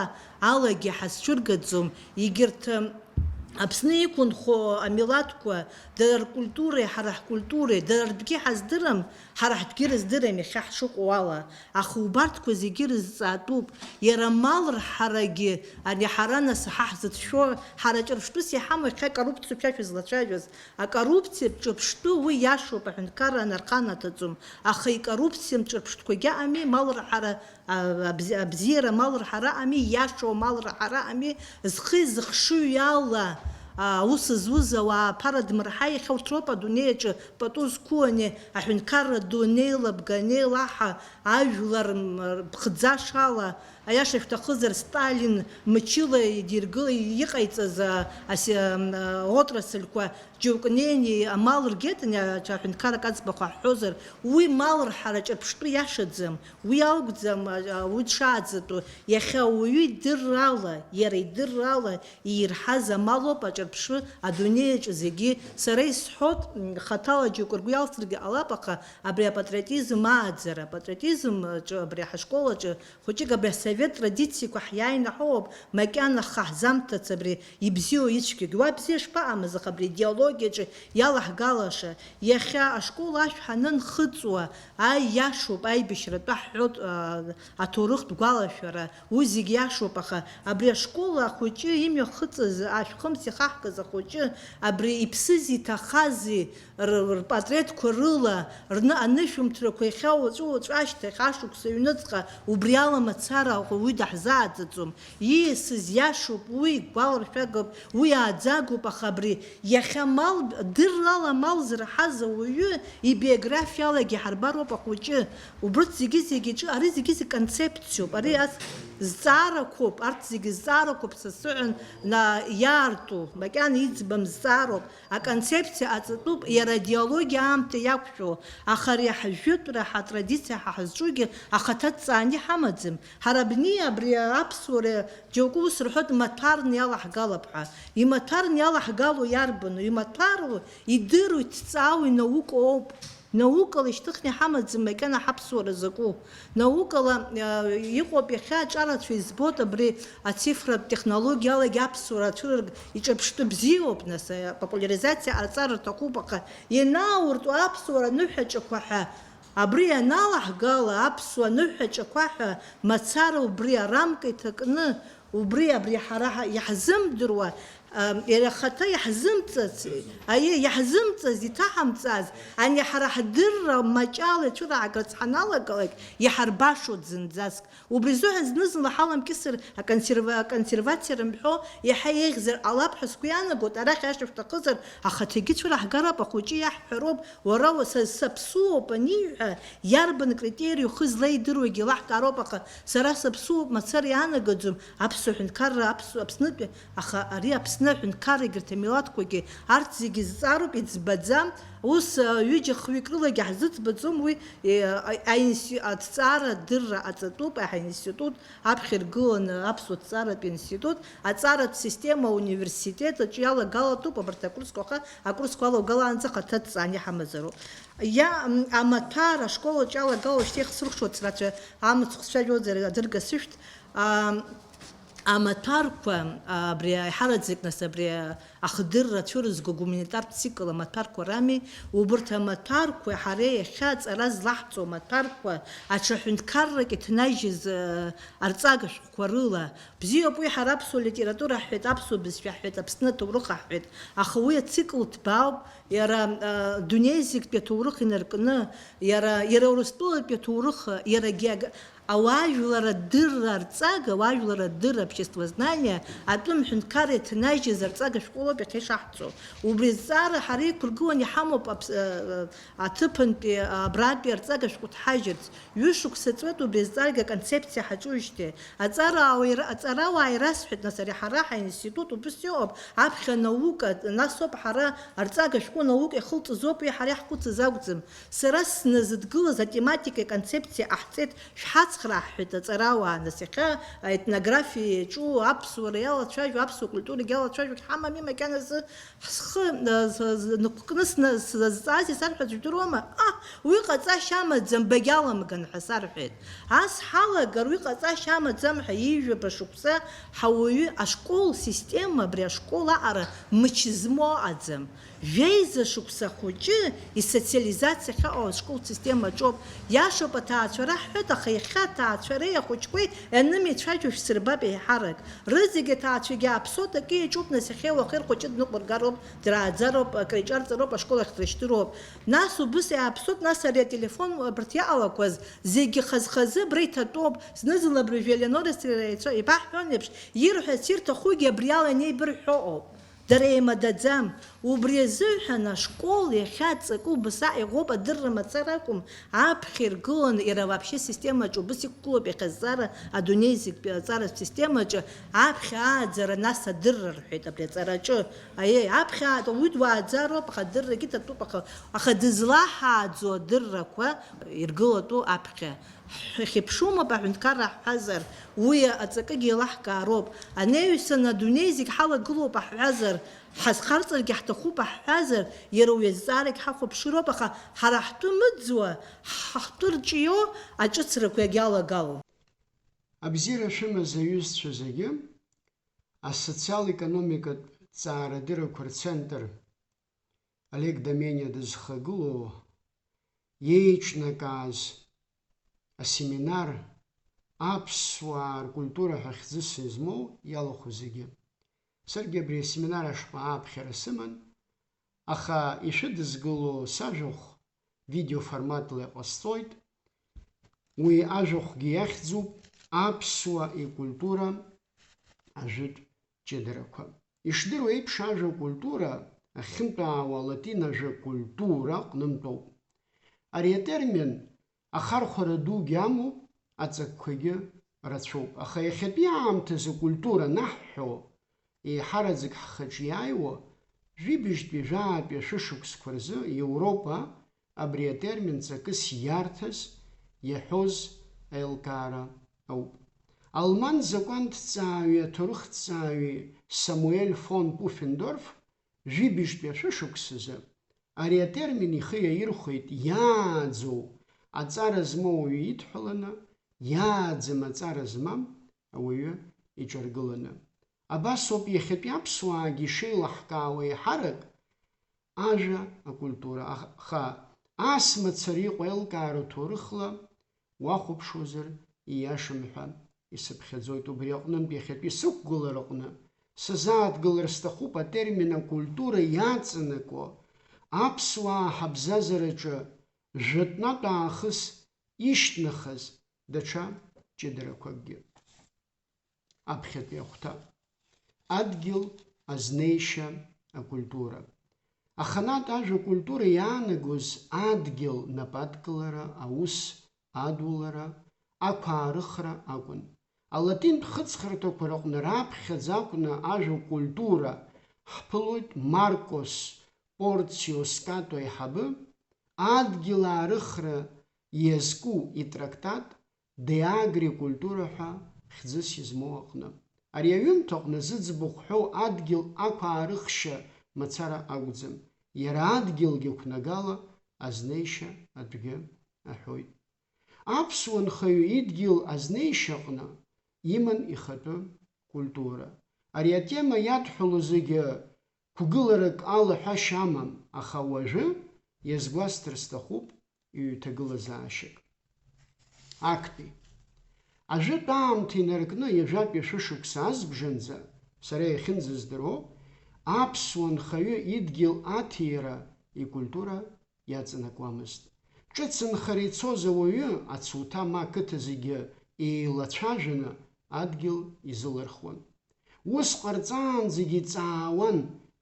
алагьы ҳазцәыргаӡом, егьырҭ, Аԥсны иқәынхо амилаҭқәа, дара ркультуреи ҳара ҳкультуреи, дара ртәгьы ҳаздырам, ҳара ҳтәгьы рыздырам иахьа ҳшыҟоу ала. Аха убарҭқәа зегьы рызҵаатәуп. Иара амал рҳарагьы, ани ҳара нас ҳа ҳзыцәшәо, ҳара ҿырԥштәыс иҳамоу иахьа акоррупциоуп шәа шәызлацәажәоз. Акоррупциа ҿырԥштәы уи иашоуп, аҳәынҭқарра анарханаҭаӡом. Аха икоррупциа ҿырԥштәқәагьы ами, мал рҳара А, абзи-, абзиара амал рҳара ами, иашоу амал рҳара ами, зхи зыхшыҩи ала, а, аус зуз ауаа аԥара дмырҳа, иахьа урҭ роуп адунеи аҿы пату зқәу ани, аҳәынҭқарра ду анеилабга, анеилаҳа, ажәлар, м, ԥхӡашала, аиаша шәҭахызар, Сталин мчыла идиргыл-, иҟаиҵаз, а, аси-, ам, а, отрасльқәа Џьоук неины амал ргеит, ани аҳәынҭқарра аӡбахә ҳҳәозар, уи мал рҳара ҿырԥштәы иашаӡам, уи акәӡам, а, а, уи дшааӡатәу, иахьа ауаҩы идыррала, иара идыррала иирҳаз амал ауп аҿырԥшы адунеи аҿы зегьы. Сара исҳәоит, м, хаҭала џьоук ргәы иалсыргьы ҟалап, аха абри апатриотизм ааӡара, апатриотизм аҿы, абри ҳашкол аҿы Хәыҷык абри асовет традициақәа ҳиааины ҳоуп, макьана ҳхы ҳзамҭац абри ибзиоу ицәгьагь. Уа бзиа шԥаҟамыз, аха абри идеологиаҿы иалаҳгалаша. Иахьа ашкол ашә ҳанынхыҵуа, аи, иашоуп, аибашьратәы ҳҳәоит, аа, аҭоурыхтә гәалашәара, уи зегь иашоуп, аха абри ашкол ахәыҷы имҩахыҵыз, ашәхымс ихаҳгаз ахәыҷы, абри иԥсызи иҭахази, р-, рпатреҭқәа рыла, рны анышәынҭрақәа иахьа уаҵәы-уаҵәы ашьҭахь ашықәса ҩныҵҟа убри ала мацара уи даҳзааӡаӡом. Ииасыз иашоуп, уи гәаларшәагоуп, уи ааӡагоуп, аха абри иахьа мал, дыррала мал зырҳаз ауаҩы ибиографиалагьы ҳарбароуп ахәыҷы. Убырҭ зегьы-зегьы иҿы, ари зегьы-зегь концепциоуп, ари ас зҵаарақәоуп, арҭ зегьы зҵаарақәоуп са сыҳәан на-, иаарту, макьана иӡбам зҵаароуп. Аконцепциа аҵатәуп, иара адиологиа аамҭа иақәшәо, аха ари ҳжәытәра, ҳатрадициа, ҳа ҳазҿугьы ахаҭа дҵааны иҳамаӡам. Ҳара абни, абри аԥсуара џьоукы ус рҳәоит, имаҭәарны иалаҳгалап ҳәа. Имаҭәарны иалаҳгало иарбану? Имаҭәару, идыру, иҭҵаау инаукоуп. Наукала ишьҭыхны иҳамаӡам макьана ҳаԥсуара закәу. Наукала, а, иҟоуп, иахьа аҿарацәа избоит абри ацифратә технологиалагьы аԥсуара ацәырырг иҿырԥштәы бзиоуп, нас, а, популяризациа ҟарҵар рҭахуп, аха ианаауртуа аԥсуара аныҳәаҿақәа ҳәа абри ианалаҳгала, аԥсуа аныҳәаҿақәа ҳәа мацара убри арамка иҭакны, убри абри ҳара ҳа-, иаҳзымдыруа, а, иара ахаҭа иаҳзымҵац, аиеи, иаҳзымҵаз, иҭаҳамҵаз, ани ҳара ҳдырра маҷала ицәыраагарц ҳаналагалак, иҳарбашоит зынӡаск. Убри азыҳәан зны-зынла ҳаламкьысыр аконсерва-, аконсервациа рымҳәо иаҳа еиӷьзар ҟалап ҳәа сгәы иаанагоит, арахь аиаша шәҭахызар, ахаҭагьы цәыраҳгароуп, ахәыҷы иаҳҳәароуп, уара уа-, са, саԥсуоуп аниҳәа, иарбан критериу хы злеидыруагьы еилаҳкаароуп, аха сара саԥсуоуп мацара иаанагаӡом аԥсуа ҳәынҭқарра, аԥсуа, Аԥснытәи, аха ари Аԥсны Зны аҳәынҭқаррагьы, егьырҭ амилаҭқәагьы арҭ зегьы зҵаароуп, иӡбаӡам. Ус, а, ҩыџьа-хҩык рылагьы ҳзыӡбаӡом уи, е, а, аинститу-, аҭҵаара адырра аҵатәуп, аҳа институт аԥхьа иргыланы аԥсуа ҭҵааратә институт, аҵаратә система ауниверситет аҿы иалагалатәуп абарҭ акурсқәа, аха акурсқәа алоугалаанӡа ахаҭа дҵаан иҳамазароуп. Иа, м, амаҭәар ашкол аҿы иалагалоу шьҭа ихсыркәшоит, срацәа амыцхә сцәажәозар адырга сышәҭ, а, амаҭәарқәа, а, абри аиҳараӡак нас абри ахдырра цәырызго гуманитартә цикл амаҭәарқәа рами, убырҭ амаҭәарқәа ҳара иахьа аҵара злаҳҵо амаҭәарқәа, аҽа ҳәынҭқаррак иҭнажьыз, а, арҵага шәҟәқәа рыла, бзиоуп уи, ҳара аԥсуа литература ҳҳәеит, аԥсуа бызшәа ҳҳәеит, Аԥсны аҭоурых ҳҳәеит, аха уи ациклтә баауп, иара, а, дунеи зегьтәи аҭоурых инаркны, иара, иара Урыстәылатәи аҭоурых, иара геог-, ауаажәлар адырра арҵага, ауаажәлар адырра, обществознание, атәым ҳәынҭқарра иҭнажьыз арҵага шәҟәыла иахьа ишаҳҵо. Убри азҵаара ҳара иқәыргыланы иҳамоуп аԥс-, а, а, аҭыԥантәи, а, абратәи арҵага шәҟәы ҭҳажьырц. Ҩышықәса ҵуеит убри азҵаарагьы аконцепциа ҳаҿуижьҭеи. Аҵарауаа ира-, аҵарауаа ирасҳәеит, нас, ари ҳара ҳаинститут убыс иҟоуп, аԥхьа анаука, нас ауп ҳара арҵага шәҟәы анаука иахылҵыз ауп уи ҳара иаҳхәыцыз акәӡам. Сара сназыдгылаз атематика аконцепциа ҟаҳҵеит, шәҳацхраа ҳҳәеит аҵарауаа, нас иахьа аетнографиа иаҿу, аԥсуара иалацәажәо, аԥсуа культурагьы алацәажәо ҳамами макьаназы. Схы, э, з-, з-, нықәкны сна-, сзазҵааз исарҳәаз жәдыруама? Аҳ, уи ҟаҵашьа амаӡам, багьаламган ҳәа сарҳәеит. Ас ҳалагар, уи ҟаҵашьа амаӡам ҳәа ҩажәаба шықәса ҳауаҩы ашкол система, абри ашкол аҟара мч змоу аӡам. Жәеиза шықәса хәыҷы исоциализациа ахьыҟоу ашкол система аҿоуп. Иашоуп, аҭаацәара ҳҳәоит, аха иахьа аҭаацәареи ахәыҷқәеи анымеицәажәо шәсырбап еиҳарак. Рызегь аҭаацәагьы ааԥсоит, акы иаҿуп, нас иахьеи уахеи рхәыҷы дныҟәыргароуп, драаӡароуп, акриҿарҵароуп, ашкол ахь дрышьҭыроуп. Нас убыс иааԥсоит, нас ари ателефон абарҭ иаҟалақәаз зегьы хаз-хазы абра иҭатәоуп, зны-зынла абыржәы Елеонора Стрелеицәа ибаҳҳәон еиԥш, ирҳәарц ирҭахугьы абриала инеибырҳәо ыҟоуп. Дара еимадаӡам. Убри азыҳәан ашкол иахьа аҵакы убасҟак иӷәӷәоуп, адырра мацара акәым, аԥхьа иргыланы, иара вообще системаҿы убыс иқәгылоуп иахьа азҵаара, адунеи зегьтәи аҵаратә системаҿы аԥхьа ааӡара, нас адырра рҳәеит абри аҵараҿы. Аиеи, аԥхьа аат-, уи дуааӡароуп, аха адыррагьы ҭатәуп, аха, аха дызлаҳааӡо адыррақәа иргылатәу аԥхьа. Ҳхьыԥшума, аҳәынҭқарра ҳҳәазар, уи аҵакыгьы еилаҳкаароуп. Анаҩсан адунеи зегь ҳалагылоуп аҳәазар, ҳазхарҵаргьы ҳҭахуп аҳәазар, иара уи азҵаарагь ҳахәаԥшыроуп, аха ҳара ҳтәы мыӡуа, ҳтәы рҿио аҿыцрақәа иагьалагалоуп. Абзиара шәымаз аҩызцәа зегьы, асоциал-економикатә ҵаарадырақәа рцентр Олег Домениа дызхагылоу иеиҿнакааз асеминар аԥсуаа ркультура ҳәа хьӡыс измоу иалахәу зегьы. Саргьы абри асеминар ашҟа ааԥхьара сыман, аха ишәыдызгыло сажәахә видеоформатла иҟасҵоит. Уи ажәахәгьы иахьӡуп аԥсуа икультура ажәытә ҷыдарақәа. Ишдыру еиԥш, ажәа культура ахьынтәаауа алатин ажәа культура аҟнынтәоуп. Ари атермин ахархәара дугьы амоуп, аҵакқәагьы рацәоуп. Аха иахьатәи аамҭазы культура анаҳҳәо, еиҳараӡак ҳхаҿы иааиуа, жәибжьтәи жәаатәи ашәышықәсқәа рзы Европа абри атермин ҵакыс иарҭаз иаҳәоз аилкаара ауп. Алман закәанҭҵааҩи аҭоурыхҭҵааҩи Самуель фон Пуффендорф жәибжьтәи ашәышықәсазы ари атермин ихы иаирхәеит иааӡоу аҵара змоу ауаҩы идҳәаланы, иааӡам аҵара змам ауаҩы иҿаргыланы. Абас ауп иахьатәи аԥсуаагьы ишеилаҳкаауа еиҳарак ажәа, акультура, аха ас мацара иҟоу аилкаара ҭоурыхла уахәаԥшуазар, ииашам ҳәа исыԥхьаӡоит. Убри аҟнынтә иахьатәи сықәгылараҟны сазааҭгылар сҭахуп атермин акультура иаҵанакуа аԥсуаа ҳабзазараҿы жәытәнатә аахыс ишьҭнахыз даҽа ҷыдарақәакгьы. Аԥхьатәи ахәҭа. Адгьыл азнеишьа акультура. Аханатә ажәа культура иаанагоз адгьыл нападкылара, аус адулара, ақәаарыхра акәын. Алатинтә хыҵхырҭақәа рыҟны раԥхьаӡа акәны ажәа культура Ҳԥылоит Маркос Порцио Скато аиҳабы адгьыл аарыхра иазку итрактат De Agri Cultura ҳәа хьӡыс измоу аҟны. Ари аҩымҭа аҟны зыӡбахә ҳәоу адгьыл ақәаарыхшьа мацара акәӡам, иара адгьылгьы қәнагала азнеишьа атәгьы аҳәоит. Аԥсуа нхаҩы идгьыл азнеишьаҟны иман ихатәы культура. Ари атема иадҳәало зегьы қәгыларак ала ҳәашьа амам, аха уажәы иазгәасҭар сҭахуп ҩ-ҭагылазаашьак. Актәи. Ажәытә аамҭа инаркны ҩажәатәи шәышықәса азбжанӡа, сара иахьынӡаздыруа, аԥсуа нхаҩы идгьыл аҭира, икультура иаҵанакуамызт. Ҿыц нхара ицоз ауаҩы ацуҭа ма ақыҭа зегьы еилацәажәаны адгьыл изылырхуан. Ус ҟарҵаанӡагьы иҵаауан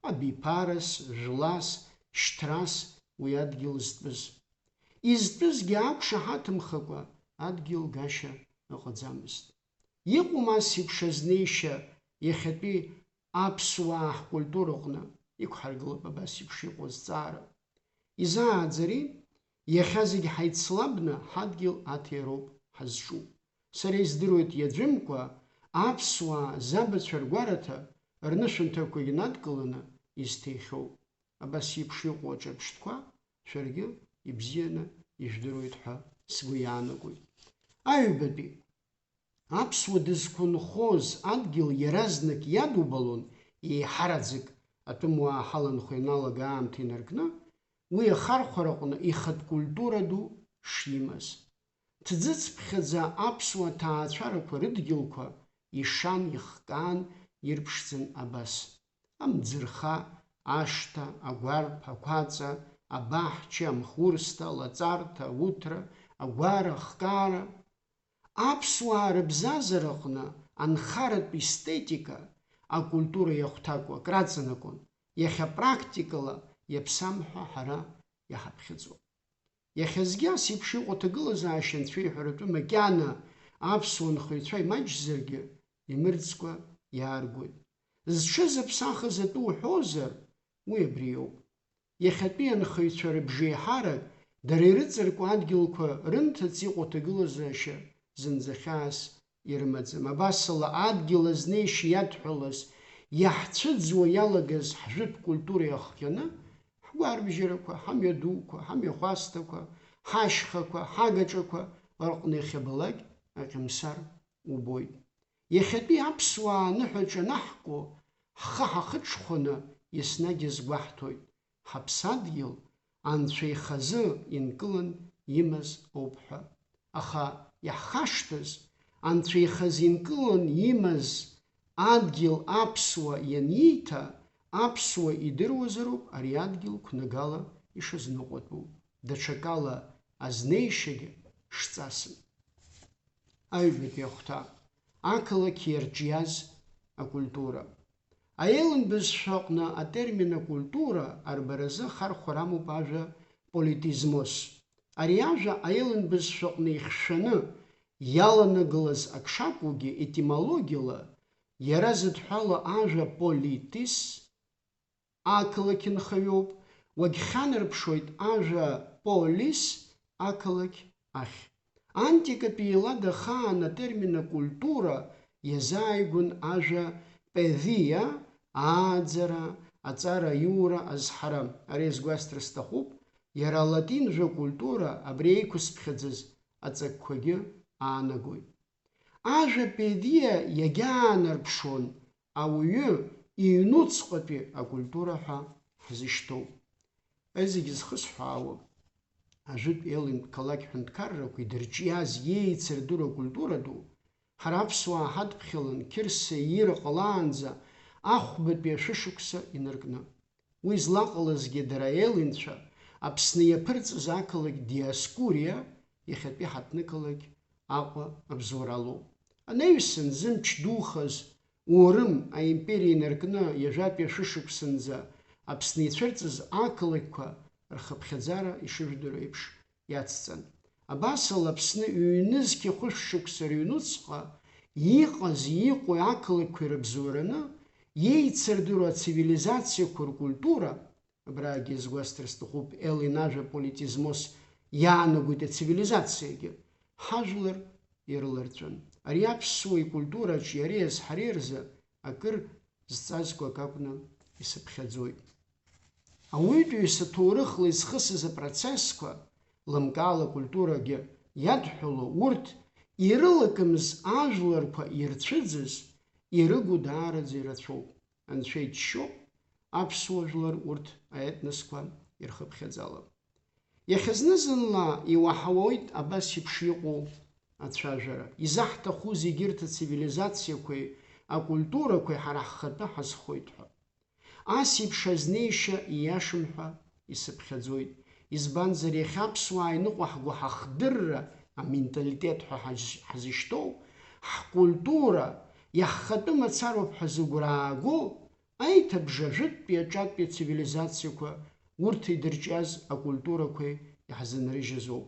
абиԥарас, жәлас, шьҭрас уи адгьыл зтәыз. Изтәызгьы ақәшаҳаҭымхакәа адгьыл гашьа ыҟаӡамызт. Иҟоума ас еиԥш азнеишьа иахьатәи аԥсуаа ҳкультураҟны? Иқәҳаргылап абас еиԥш иҟоу азҵаара. Изааӡари, иахьа зегь ҳаицлабны ҳадгьыл аҭироуп ҳазҿу. Сара издыруеит, иаӡәымкәа аԥсуаа забацәа ргәараҭа рнышәынҭрақәагьы надкыланы изҭихьоу. Абас еиԥш иҟоу аҿырԥштәқәа шәаргьы ибзианы ижәдыруеит ҳәа сгәы иаанагоит. Аҩбатәи. Аԥсуа дызқәынхоз адгьыл иаразнак иадубалон, еиҳараӡак атәымуаа ҳаланхо ианалага аамҭа инаркны, уи ахархәараҟны ихатә культура ду шимаз. Ҭӡыцԥхьаӡа аԥсуа ҭаацәарақәа рыдгьылқәа ишан, ихкаан, ирԥшӡан абас: амӡырха, ашҭа, агәарԥ, ақәаҵа, абаҳча, амхурсҭа, алаҵарҭа, ауҭра, агәара, ахкаара. Аԥсуаа рыбзазараҟны анхаратә естетика, акультура иахәҭакуа акраҵанакуан, иахьа практикала иаԥсам ҳәа ҳара иҳаԥхьаӡо. Иахьазгьы ас еиԥш иҟоу аҭагылазаашьа анцәа иҳәаратәы макьана аԥсуа нхаҩцәа имаҷзаргьы, имырӡкәа иааргоит. Зҽызыԥсахыз атәы уҳәозар, уи абри иоуп. Иахьатәи анхаҩцәа рыбжеиҳарак, дара ирыҵаркуа адгьылқәа рынҭыҵ иҟоу аҭагылазаашьа зынӡа хьаас ирымаӡам. Абасала, адгьыл азнеишьа иадҳәалаз, иаҳцәыӡуа иалагаз ҳжәытә культура иахҟьаны, ҳгәарбжьарақәа, ҳамҩа дуқәа, ҳамҩахәасҭақәа, ҳашьхақәа, ҳагаҿақәа рҟны иахьабалак аҟьамсар убоит. Иахьатәи аԥсуаа аныҳәаҿа анаҳку, ҳхы ҳахыҽхәаны еснагь иазгәаҳҭоит, ҳаԥсадгьыл Анцәа ихазы инкылан имаз ауп ҳәа. Аха иаҳхашҭыз, Анцәа ихазы инкылан имаз адгьыл аԥсуа ианииҭа, аԥсуа идыруазароуп ари адгьыл қәнагала ишазныҟәатәу, даҽакала азнеишьагьы шҵасым. Аҩбатәи ахәҭа. Ақалақь иарҿиаз акультура. Аелын бызшәаҟны атермин акультура арбаразы ахархәара амоуп ажәа политизмос. Ари ажәа аелын бызшәаҟны ихьшәаны иаланагалаз ак шакәугьы, етимологиала иара зыдҳәало ажәа политис, ақалақь нхаҩоуп, уагьхьанарԥшуеит ажәа полис, ақалақь ахь. Антикатәи еилада ахаан атермин акультура иазааигәан ажәа педиа, ааӡара, аҵара аиура азҳара. Ари азгәасҭар сҭахуп, иара алатин жәа культура абри еиқәызԥхьаӡаз аҵакқәагьы аанагоит. Ажәа педиа иагьаанарԥшуан ауаҩы иҩнуҵҟатәи акультура ҳәа ҳзышьҭоу. Зегь зхысҳәаауа, ажәытә еилынтә қалақь ҳәынҭқаррақәа идырҿиаз иеицырдыруа акультура ду, ҳара аԥсуаа ҳадԥхьалан Қьырса иира ҟалаанӡа ахәбатәи ашәышықәса инаркны. Уи злаҟалазгьы дара аелинцәа Аԥсны иаԥырҵаз ақалақь Диоскуриа, иахьатәи ҳаҭнықалақь Аҟәа абзоуралоуп. Анаҩсан зымч духаз Урым аимпериа инаркны ҩажәатәи ашәышықәсанӡа Аԥсны ицәырҵыз ақалақьқәа рхыԥхьаӡара ишыжәдыруа еиԥш иацҵан. Абасала Аԥсны ҩнызқьи хәышә шықәса рыҩнуҵҟа иҟаз, иҟоу ақалақьқәа ирыбзоураны Иеицырдыруа ацивилизациақәа ркультура, абраагьы иазгәасҭар сҭахуп, Еллин ажәа политизмос иаанагоит ацивилизациагьы, ҳажәлар ирыларҵәан. Ари аԥсуа икультураҿ иареи азҳареи рзы акыр зҵазкуа акы акәны исыԥхьаӡоит. Ауаҩытәыҩса ҭоурыхла изхысыз апроцессқәа, лымкаала акультурагьы иадҳәало, урҭ ирылакымз ажәларқәа ирцәыӡыз, ирыгу даараӡа ирацәоуп. Анцәа иџьшьоуп, аԥсуа жәлар урҭ аетносқәа ирхыԥхьаӡалап. Иахьазны-зынла иуаҳауеит абас еиԥш иҟоу ацәажәара. Изаҳҭахузеи егьырҭ ацивилизациақәеи акультурақәеи ҳара ҳхатәы ҳазхоит ҳәа? Ас еиԥш азнеишьа ииашам ҳәа исыԥхьаӡоит. Избанзар, иахьа аԥсуаа иныҟәаҳго ҳахдырра, аменталитет ҳәа ҳазышьҭоу, ҳкультура, иаҳхатәы мацароуп ҳәа зыгәра ааго, аиҭабжа жәытәтәи аҿатәи ацивилизациақәа, урҭ идырҿиаз акультурақәеи иаҳзынрыжьыз ауп.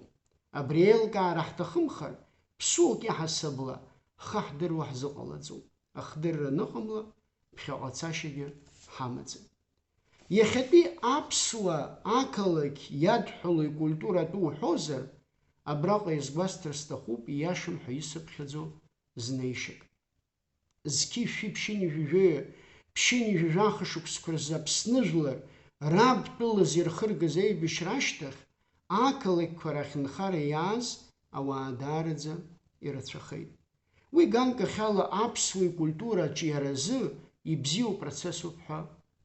Абри аилкаара ҳҭахымхар, ԥсуак иаҳасабала ҳхы ҳдыруа ҳзыҟалаӡом. Ахдырра аныҟамла, ԥхьаҟа цашьагьы ҳамаӡам. Иахьатәи аԥсуа ақалақь иадҳәало икультура атәы уҳәозар, абраҟа иазгәасҭар сҭахуп ииашам ҳәа исыԥхьаӡо знеишьак. Зқьи шәи ԥшьынҩажәи жәаҩа, ԥшьынҩажәи жәаха шықәсқәа рзы Аԥсны жәлар раб тәылаз ирхыргаз аибашьра ашьҭахь, ақалақьқәа рахь нхара иааз ауаа даараӡа ирацәахеит. Уи ганкахьала аԥсуа икультура аҿиаразы ибзиоу процессуп ҳәа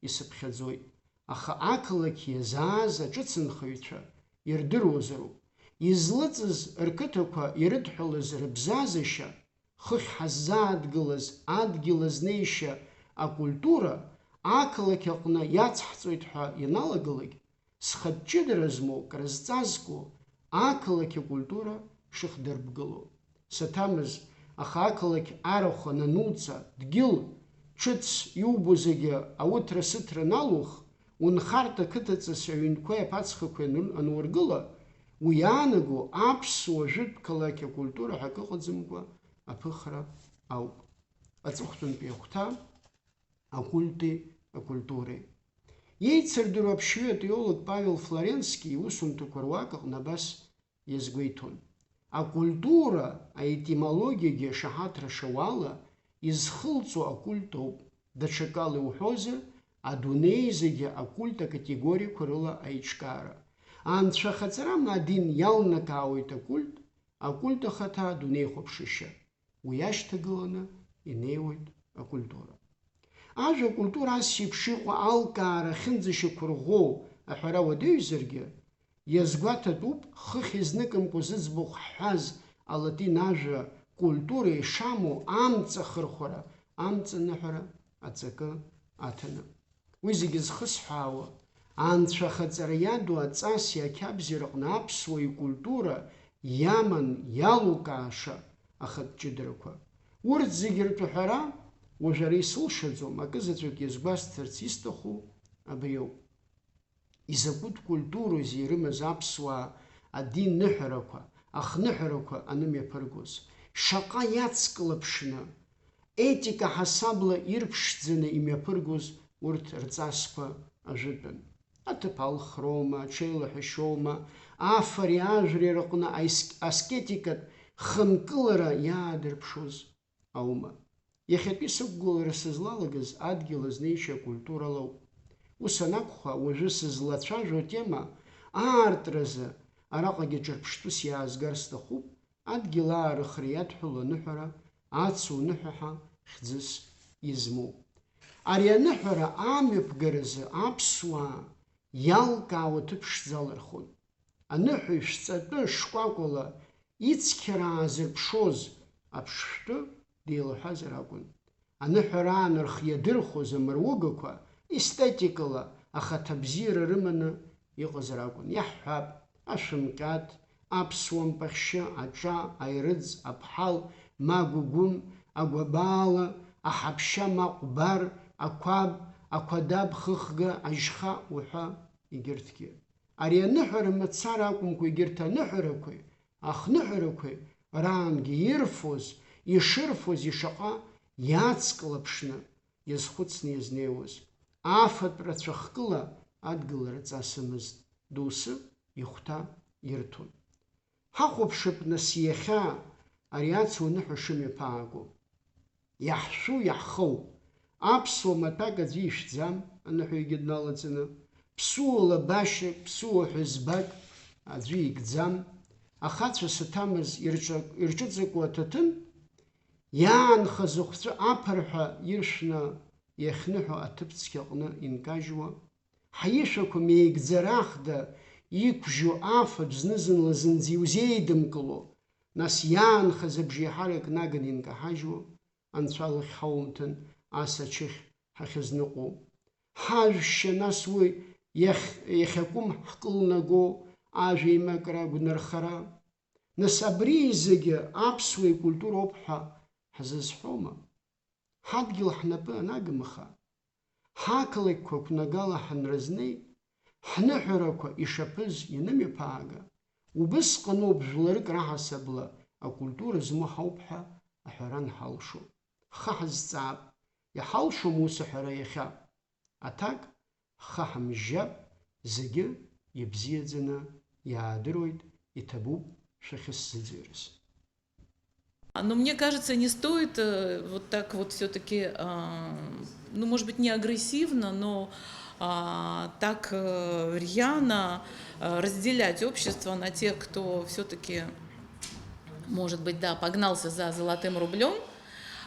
исыԥхьаӡоит. Аха ақалақь иазааз аҿыцынхаҩцәа ирдыруазароуп, излыҵыз рқыҭақәа ирыдҳәалаз рыбзазашьа, хыхь ҳаззаадгылаз адгьыл азнеишьа акультура ақалақь аҟны иацҳҵоит ҳәа ианалагалак, зхатә ҷыдара змоу, крызҵазкуа ақалақь акультура шыхдырбгыло. Саҭамыз, аха ақалақь арахә анануҵа, дгьыл, ҿыц иубо зегьы ауҭра-сыҭра налух, унхарҭа қыҭаҵас аҩнқәеи аԥацхақәеи ану-, анургыла, уи иаанаго аԥсуа жәытә қалақь акультура ҳәа акы ыҟаӡамкәа аԥыхра ауп. Аҵыхәтәантәи ахәҭа акульти акультуреи. Иеицырдыруа аԥшьҩы атеолог Павел Флоренски иусумҭақәа руак аҟны абас иазгәеиҭон. Акультура аетимологиагьы ашаҳаҭра шауала изхылҵуа акульт ауп, даҽакала иуҳәозар, адунеи зегьы акульт акатегориақәа рыла аиҿкаара. Анцәа ахаҵара ма адин иалнакаауеит акульт, акульт ахаҭа адунеихәаԥшышьа. Уи ашьҭагыланы инеиуеит акультура. Ажәа акультура ас еиԥш иҟоу алкаара ахьынӡашьақәырӷәӷәоу аҳәара уадаҩзаргьы, иазгәаҭатәуп хыхь изныкымкәа зыӡбахә ҳҳәаз алатин ажәа культура ишамоу амҵ ахырхәара, амҵ аныҳәара аҵакы аҭаны. Уи зегьы зхысҳәаауа, анцәа ахаҵара иаду аҵаси ақьабзи рыҟны аԥсуа икультура иаман иалукааша ахатә ҷыдарақәа. Урҭ зегьы ртәы ҳәара уажә ара исылшаӡом, акызаҵәык иазгәасҭарц исҭаху абриоуп. Изакәытә культурозеи ирымаз аԥсуаа адин ныҳәарақәа, ахныҳәарақәа анымҩаԥыргоз? Шаҟа иацклаԥшны, етика ҳасабла ирԥшӡаны имҩаԥыргоз урҭ рҵасқәа ажәытәан. Аҭыԥ алхроума, аҽеилаҳәашьоума, афари ажәреи рыҟны аиск-, аскетикатә хынкылара иаадырԥшуаз аума? Иахьатәи сықәгылара сызлалагаз адгьыл азнеишьа акультура лоуп. Ус анакәха, уажәы сызлацәажәо атема аартразы араҟагьы ҿырԥштәыс иаазгар сҭахуп, адгьыл аарыхра иадҳәало аныҳәара ацу ныҳәа ҳәа хьӡыс измоу. Ари аныҳәара амҩаԥгаразы аԥсуаа иалкаау аҭыԥ ԥшӡа алырхуан. Аныҳәаҩ шәҵатәы шкәакәала ицқьара аазырԥшуаз аԥшшәтәы деилаҳәазар акәын. Аныҳәараан рхы иадырхәоз амыругақәа, естетикала ахаҭа бзиара рыманы иҟазар акәын. Иаҳҳәап, ашәымҟьаҭ, аԥсуа мпахьшьы, аҿа, аирыӡ, аԥҳал, ма агәыгәым, агәабаала, аҳаԥшьа, ма ҟәбар, ақәаб, ақәадаб, хыхга, ажьха уҳәа, егьырҭгьы. Ари аныҳәара мацара акәымкәа, егьырҭ аныҳәарақәеи ахныҳәарақәеи раангьы ирфоз, ишырфоз ишаҟа иацклаԥшны, иазхәыцны иазнеиуаз. Афатә рацәахкыла адгылара ҵасымызт, доусы ихәҭа ирҭон. Ҳахәаԥшып, нас, иахьа ари ацу аныҳәа шымҩаԥааго. Иаҳшәу, иаҳхоу, аԥсуа маҭәак аӡәы ишәӡам, аныҳәаҩгьы дналаҵаны, ԥсуала башьак, ԥсуа ҳәызбак аӡәы икӡам, ахацәа саҭамыз ирҿак-, ирҿыҵакуа аҭаҭын, иаанхаз ахәцәы аԥырҳәа иршәны иахьныҳәо аҭыԥ цқьаҟны инкажьуа, ҳаишәақәа меигӡарахда иқәжьу афатә зны-зынла зынӡа иузеидымкыло, нас иаанхаз абжеиҳарак наганы инкаҳажьуа, анцәа лахь ҳаумҭан, ас ачыхь ҳахьазныҟәо. Ҳажәшьа, нас уи иахь-, иахьакәым ҳкылнаго ажәеимакра агәнархара. Нас абри зегьы аԥсуа икультуроуп ҳәа ҳзазҳәома? Ҳадгьыл ҳнапы анагымха, ҳақалақьқәа қәнагала ҳанразнеи, ҳныҳәарақәа ишаԥыз ианымҩаԥаага, убысҟаноуп жәларык раҳасабала акультура змоу ҳауп ҳәа аҳәара анҳалшо. Ҳхы ҳазҵаап, иҳалшом ус аҳәара иахьа. Аҭак, ҳхы ҳамжьжьап, зегьы ибзиаӡаны иаадыруеит, иҭабуп шәахьысзыӡырҩыз. Но мне кажется, не стоит э, вот так вот все-таки, ну, может быть, не агрессивно, но а, так э, рьяно э, разделять общество на тех, кто все-таки, может быть, да, погнался за золотым рублем,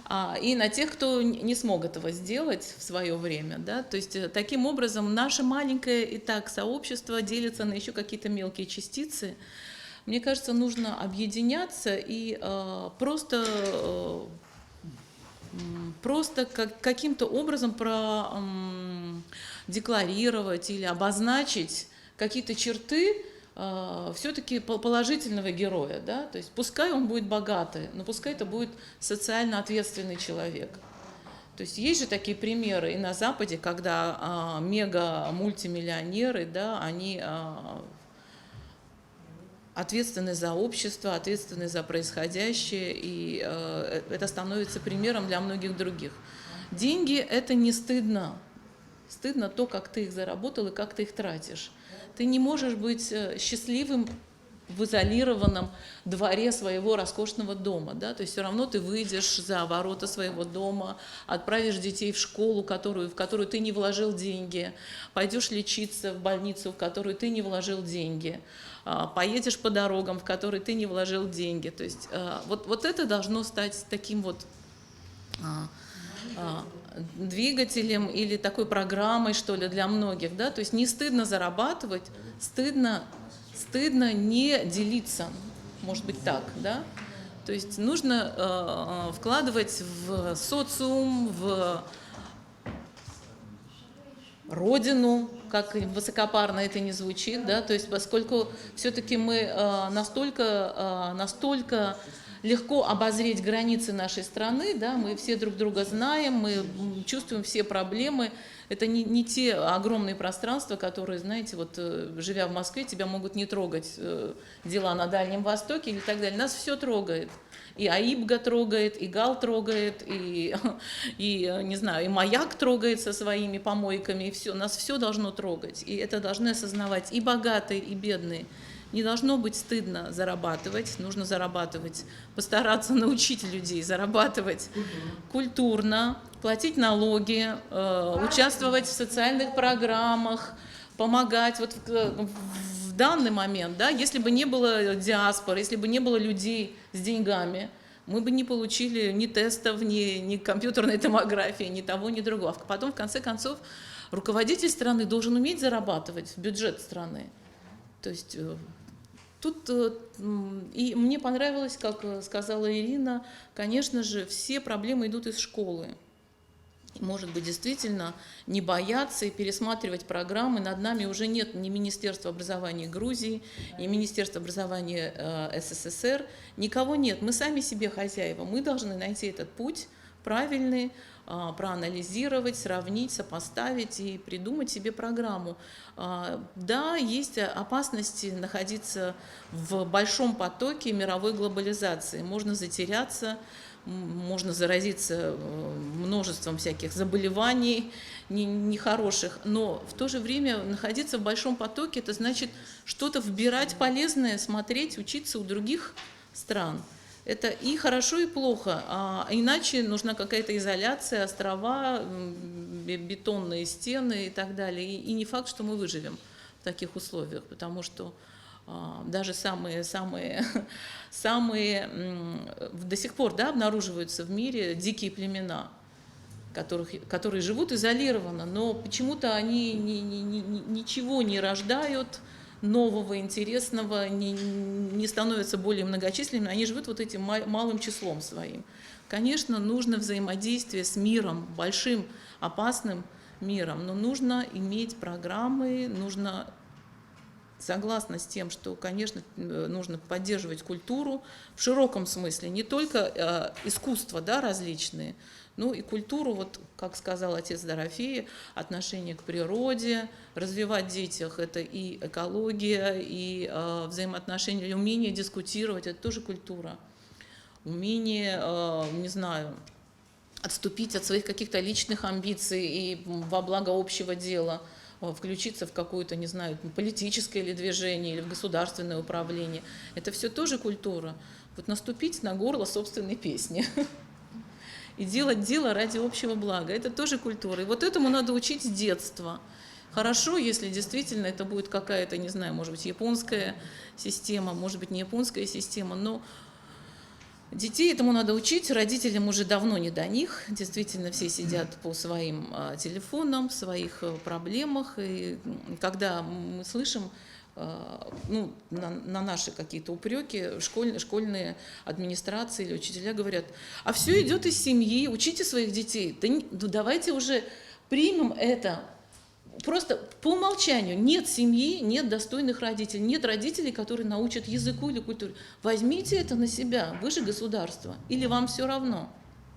а, и на тех, кто н- не смог этого сделать в свое время, да, то есть э, таким образом наше маленькое и так сообщество делится на еще какие-то мелкие частицы. Мне кажется, нужно объединяться и э, просто э, м, просто как, каким-то образом про, м, декларировать или обозначить какие-то черты э, все-таки положительного героя, да, то есть пускай он будет богатый, но пускай это будет социально ответственный человек. То есть есть же такие примеры и на Западе, когда а, мега-мультимиллионеры, да, они а, ответственны за общество, ответственны за происходящее, и э, это становится примером для многих других. Деньги — это не стыдно. Стыдно то, как ты их заработал и как ты их тратишь. Ты не можешь быть э, счастливым в изолированном дворе своего роскошного дома, да, то есть все равно ты выйдешь за ворота своего дома, отправишь детей в школу, которую, в которую ты не вложил деньги, пойдешь лечиться в больницу, в которую ты не вложил деньги, а, поедешь по дорогам, в которые ты не вложил деньги. То есть а, вот, вот это должно стать таким вот а, а, двигателем или такой программой, что ли, для многих, да, то есть не стыдно зарабатывать, стыдно, стыдно не делиться, может быть, так, да, то есть нужно э, э, вкладывать в социум, в родину, как высокопарно это не звучит, да, то есть поскольку все-таки мы э, настолько, э, настолько легко обозреть границы нашей страны, да, мы все друг друга знаем, мы чувствуем все проблемы. Это не, не те огромные пространства, которые, знаете, вот э, живя в Москве, тебя могут не трогать э, дела на Дальнем Востоке или так далее. Нас все трогает. И Аибга трогает, и Гал трогает, и, и, не знаю, и Маяк трогает со своими помойками, и все. Нас все должно трогать. И это должны осознавать и богатые, и бедные. Не должно быть стыдно зарабатывать, нужно зарабатывать, постараться научить людей зарабатывать культурно, платить налоги, э, участвовать в социальных программах, помогать. Вот в, в данный момент, да, если бы не было диаспоры, если бы не было людей с деньгами, мы бы не получили ни тестов, ни, ни компьютерной томографии, ни того, ни другого. А потом, в конце концов, руководитель страны должен уметь зарабатывать в бюджет страны. То есть э, тут э, и мне понравилось, как э, сказала Ирина, конечно же, все проблемы идут из школы. Может быть, действительно не бояться и пересматривать программы. Над нами уже нет ни Министерства образования Грузии, ни Министерства образования э, СССР. Никого нет. Мы сами себе хозяева. Мы должны найти этот путь правильный, а, проанализировать, сравнить, сопоставить и придумать себе программу. А, да, есть опасности находиться в большом потоке мировой глобализации. Можно затеряться, М, можно заразиться, э, множеством всяких заболеваний не-, нехороших, но в то же время находиться в большом потоке, это значит что-то вбирать полезное, смотреть, учиться у других стран. Это и хорошо, и плохо. А иначе нужна какая-то изоляция, острова, м, бе-, бетонные стены и так далее. И, и не факт, что мы выживем в таких условиях, потому что а, даже самые, самые, самые м, до сих пор, да, обнаруживаются в мире дикие племена, которых, которые живут изолированно, но почему-то они ни- ни- ни- ни- ничего не рождают нового, интересного, не, не становятся более многочисленными, они живут вот этим ма- малым числом своим. Конечно, нужно взаимодействие с миром, большим, опасным миром, но нужно иметь программы, нужно согласна с тем, что, конечно, э, нужно поддерживать культуру в широком смысле, не только э, искусства, да, различные, но и культуру, вот, как сказал отец Дорофеи, отношение к природе, развивать в детях это и экология, и э, взаимоотношения, умение дискутировать, это тоже культура. Умение, э, не знаю, отступить от своих каких-то личных амбиций и во благо общего дела, э, включиться в какое-то, не знаю, политическое или движение, или в государственное управление. Это все тоже культура. Вот наступить на горло собственной песни и делать дело ради общего блага. Это тоже культура. И вот этому надо учить с детства. Хорошо, если действительно это будет какая-то, не знаю, может быть, японская система, может быть, не японская система, но детей этому надо учить, родителям уже давно не до них. Действительно, все сидят по своим а, телефонам, в своих э, проблемах. И м, когда мы слышим, а, ну, на, на наши какие-то упреки, школь, школьные администрации или учителя говорят: «А все идет из семьи, учите своих детей». Да не- ну, давайте уже примем это. Просто по умолчанию нет семьи, нет достойных родителей, нет родителей, которые научат языку или культуре. Возьмите это на себя, вы же государство, или вам все равно?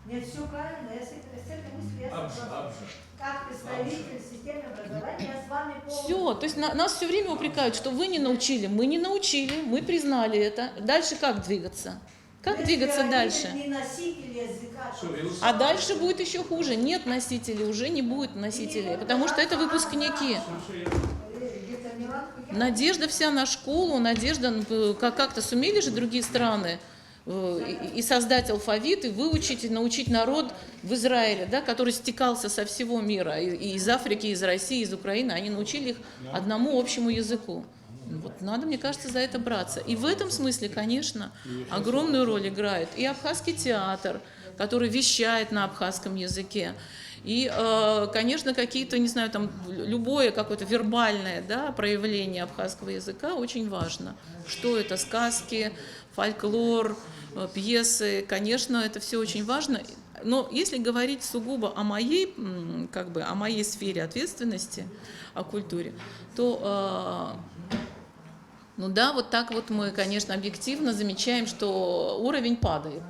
Нет, все правильно, я с этой, с этой мыслью я Абжа, согласна. абжа. Как представитель системы образования, я с вами полностью. Все, то есть на- нас все время упрекают, что вы не научили. Мы не научили, мы признали это. Дальше как двигаться? Как Если двигаться родитель дальше? Не носитель языка. Всё, вирус. А дальше будет еще хуже. Нет носителей, уже не будет носителей, потому что это выпускники. Э, дифтонирован хуян. Надежда вся на школу, надежда, ну, как- как-то сумели же другие страны э, и и создать алфавит, и выучить, и научить народ в Израиле, да, который стекался со всего мира, и и из Африки, из России, из Украины, они научили их одному общему языку. Вот надо, мне кажется, за это браться. И в этом смысле, конечно, огромную роль играет и абхазский театр, который вещает на абхазском языке. И, э, конечно, какие-то, не знаю, там любое какое-то вербальное, да, проявление абхазского языка очень важно. Что это? Сказки, фольклор, э, пьесы. Конечно, это все очень важно. Но если говорить сугубо о моей, м, как бы, о моей сфере ответственности, о культуре, то, э, ну да, вот так вот мы, конечно, объективно замечаем, что уровень падает.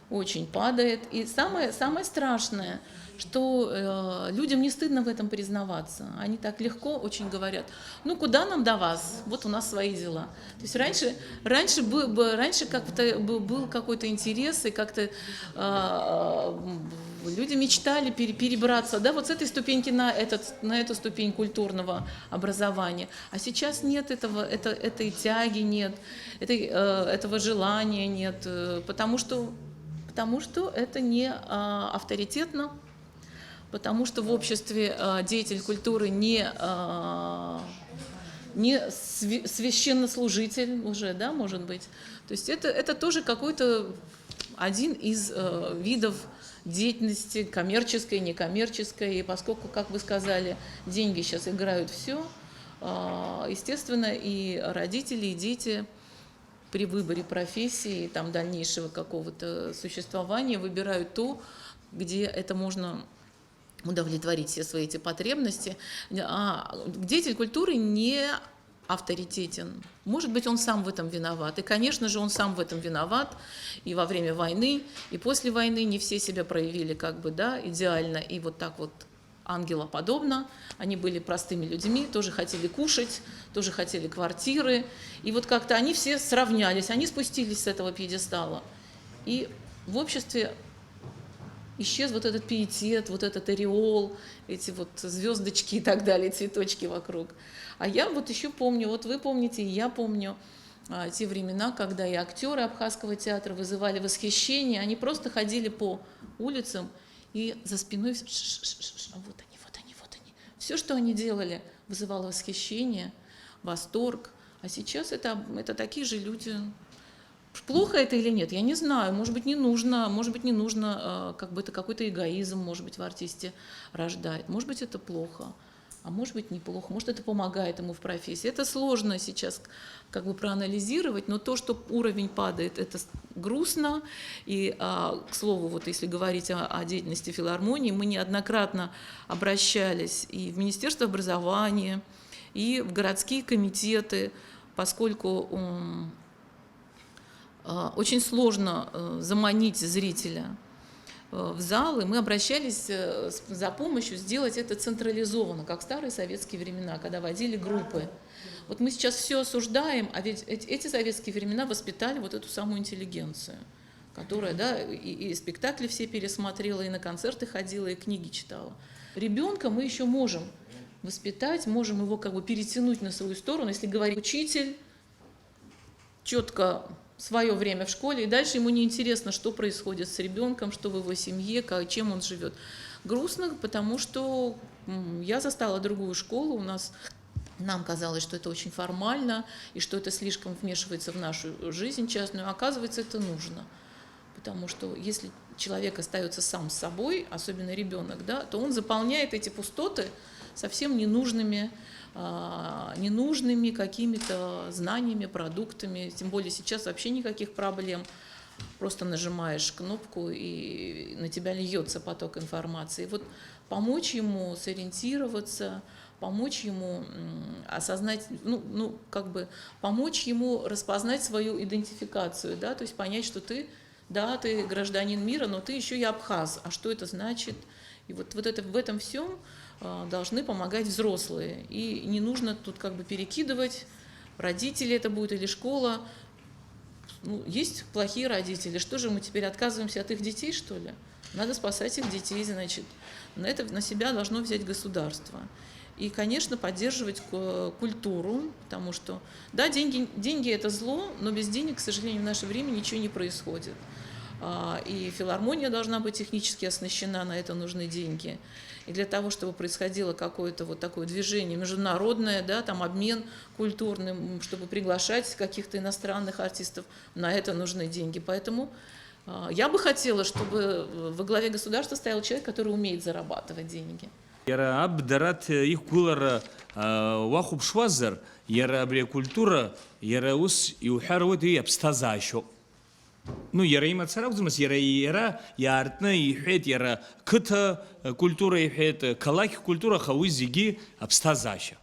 Очень падает. И самое, самое страшное, что э, людям не стыдно в этом признаваться. Они так легко очень говорят: «Ну, куда нам до вас? Вот у нас свои дела». То есть раньше, раньше, бы, бы- раньше как-то бы- был какой-то интерес, и как-то э, м, люди мечтали пере- перебраться, да, вот с этой ступеньки на, этот, на эту ступень культурного образования. А сейчас нет этого, это, этой тяги нет, этой, э, этого желания нет, э, потому что, потому что это не а, авторитетно, потому что в обществе а, деятель культуры не, а, не свя- священнослужитель уже, да, может быть. То есть это, это тоже какой-то один из э, видов деятельности, коммерческой, некоммерческой. И поскольку, как вы сказали, деньги сейчас играют все, естественно, и родители, и дети при выборе профессии, там, дальнейшего какого-то существования выбирают то, где это можно удовлетворить все свои эти потребности. А деятель культуры не авторитетен. Может быть, он сам в этом виноват. И, конечно же, он сам в этом виноват. И во время войны, и после войны не все себя проявили как бы, да, идеально. И вот так вот ангелоподобно. Они были простыми людьми, тоже хотели кушать, тоже хотели квартиры. И вот как-то они все сравнялись, они спустились с этого пьедестала. И В обществе исчез вот этот пиетет, вот этот ореол, эти вот звездочки и так далее, цветочки вокруг. А я вот еще помню, вот вы помните, и я помню, а, те времена, когда и актеры Абхазского театра вызывали восхищение, они просто ходили по улицам и за спиной всё: «Ш-ш-ш-ш-ш, а вот они, вот они, вот они». Все, что они делали, вызывало восхищение, восторг. А сейчас это, это такие же люди. Плохо это или нет, я не знаю. Может быть, не нужно, может быть, не нужно, э, как бы это какой-то эгоизм, может быть, в артисте рождает. Может быть, это плохо, а может быть, неплохо. Может, это помогает ему в профессии. Это сложно сейчас как бы проанализировать, но то, что уровень падает, это с-, грустно. И, а, к слову, вот если говорить о, о деятельности филармонии, мы неоднократно обращались и в Министерство образования, и в городские комитеты, поскольку, м, а, очень сложно, э, заманить зрителя, э, в зал, и мы обращались, э, с-, за помощью сделать это централизованно, как в старые советские времена, когда водили группы. Вот мы сейчас все осуждаем, а ведь эти, эти советские времена воспитали вот эту самую интеллигенцию, которая, да, и, и спектакли все пересмотрела, и на концерты ходила, и книги читала. Ребенка мы еще можем воспитать, можем его как бы перетянуть на свою сторону, если говорить учитель, четко свое время в школе, и дальше ему не интересно, что происходит с ребенком, что в его семье, ка-, чем он живет. Грустно, потому что, м, я застала другую школу, у нас, нам казалось, что это очень формально, и что это слишком вмешивается в нашу жизнь частную, а оказывается, это нужно. Потому что если человек остается сам с собой, особенно ребенок, да, то он заполняет эти пустоты совсем ненужными, а, ненужными какими-то знаниями, продуктами. Тем более сейчас вообще никаких проблем. Просто нажимаешь кнопку, и на тебя льется поток информации. Вот помочь ему сориентироваться, помочь ему, м, осознать, ну, ну, как бы помочь ему распознать свою идентификацию, да, то есть понять, что ты, да, ты гражданин мира, но ты еще и абхаз. А что это значит? И вот, вот это, в этом всем, а, должны помогать взрослые. И не нужно тут как бы перекидывать, родители это будут или школа. Ну, есть плохие родители. Что же, мы теперь отказываемся от их детей, что ли? Надо спасать их детей, значит. На это на себя должно взять государство. И, конечно, поддерживать ку-, культуру, потому что, да, деньги, деньги — это зло, но без денег, к сожалению, в наше время ничего не происходит. А, и филармония должна быть технически оснащена, на это нужны деньги. И для того, чтобы происходило какое-то вот такое движение международное, да, там обмен культурным, чтобы приглашать каких-то иностранных артистов, на это нужны деньги. Поэтому, а, я бы хотела, чтобы, э, во главе государства стоял человек, который умеет зарабатывать деньги. Иара аб Дараҭ иқәгылара, а, уахәаԥшуазар, иара абри акультура, иара ус иуҳәар ауеит, уи аԥсҭазаашьоуп. Ну, иара имацара акәӡамызт, иара, иара иаартны иҳәеит, иара қыҭа культура иҳәеит, қалақь культура, аха уи зегьы аԥсҭазаашьа.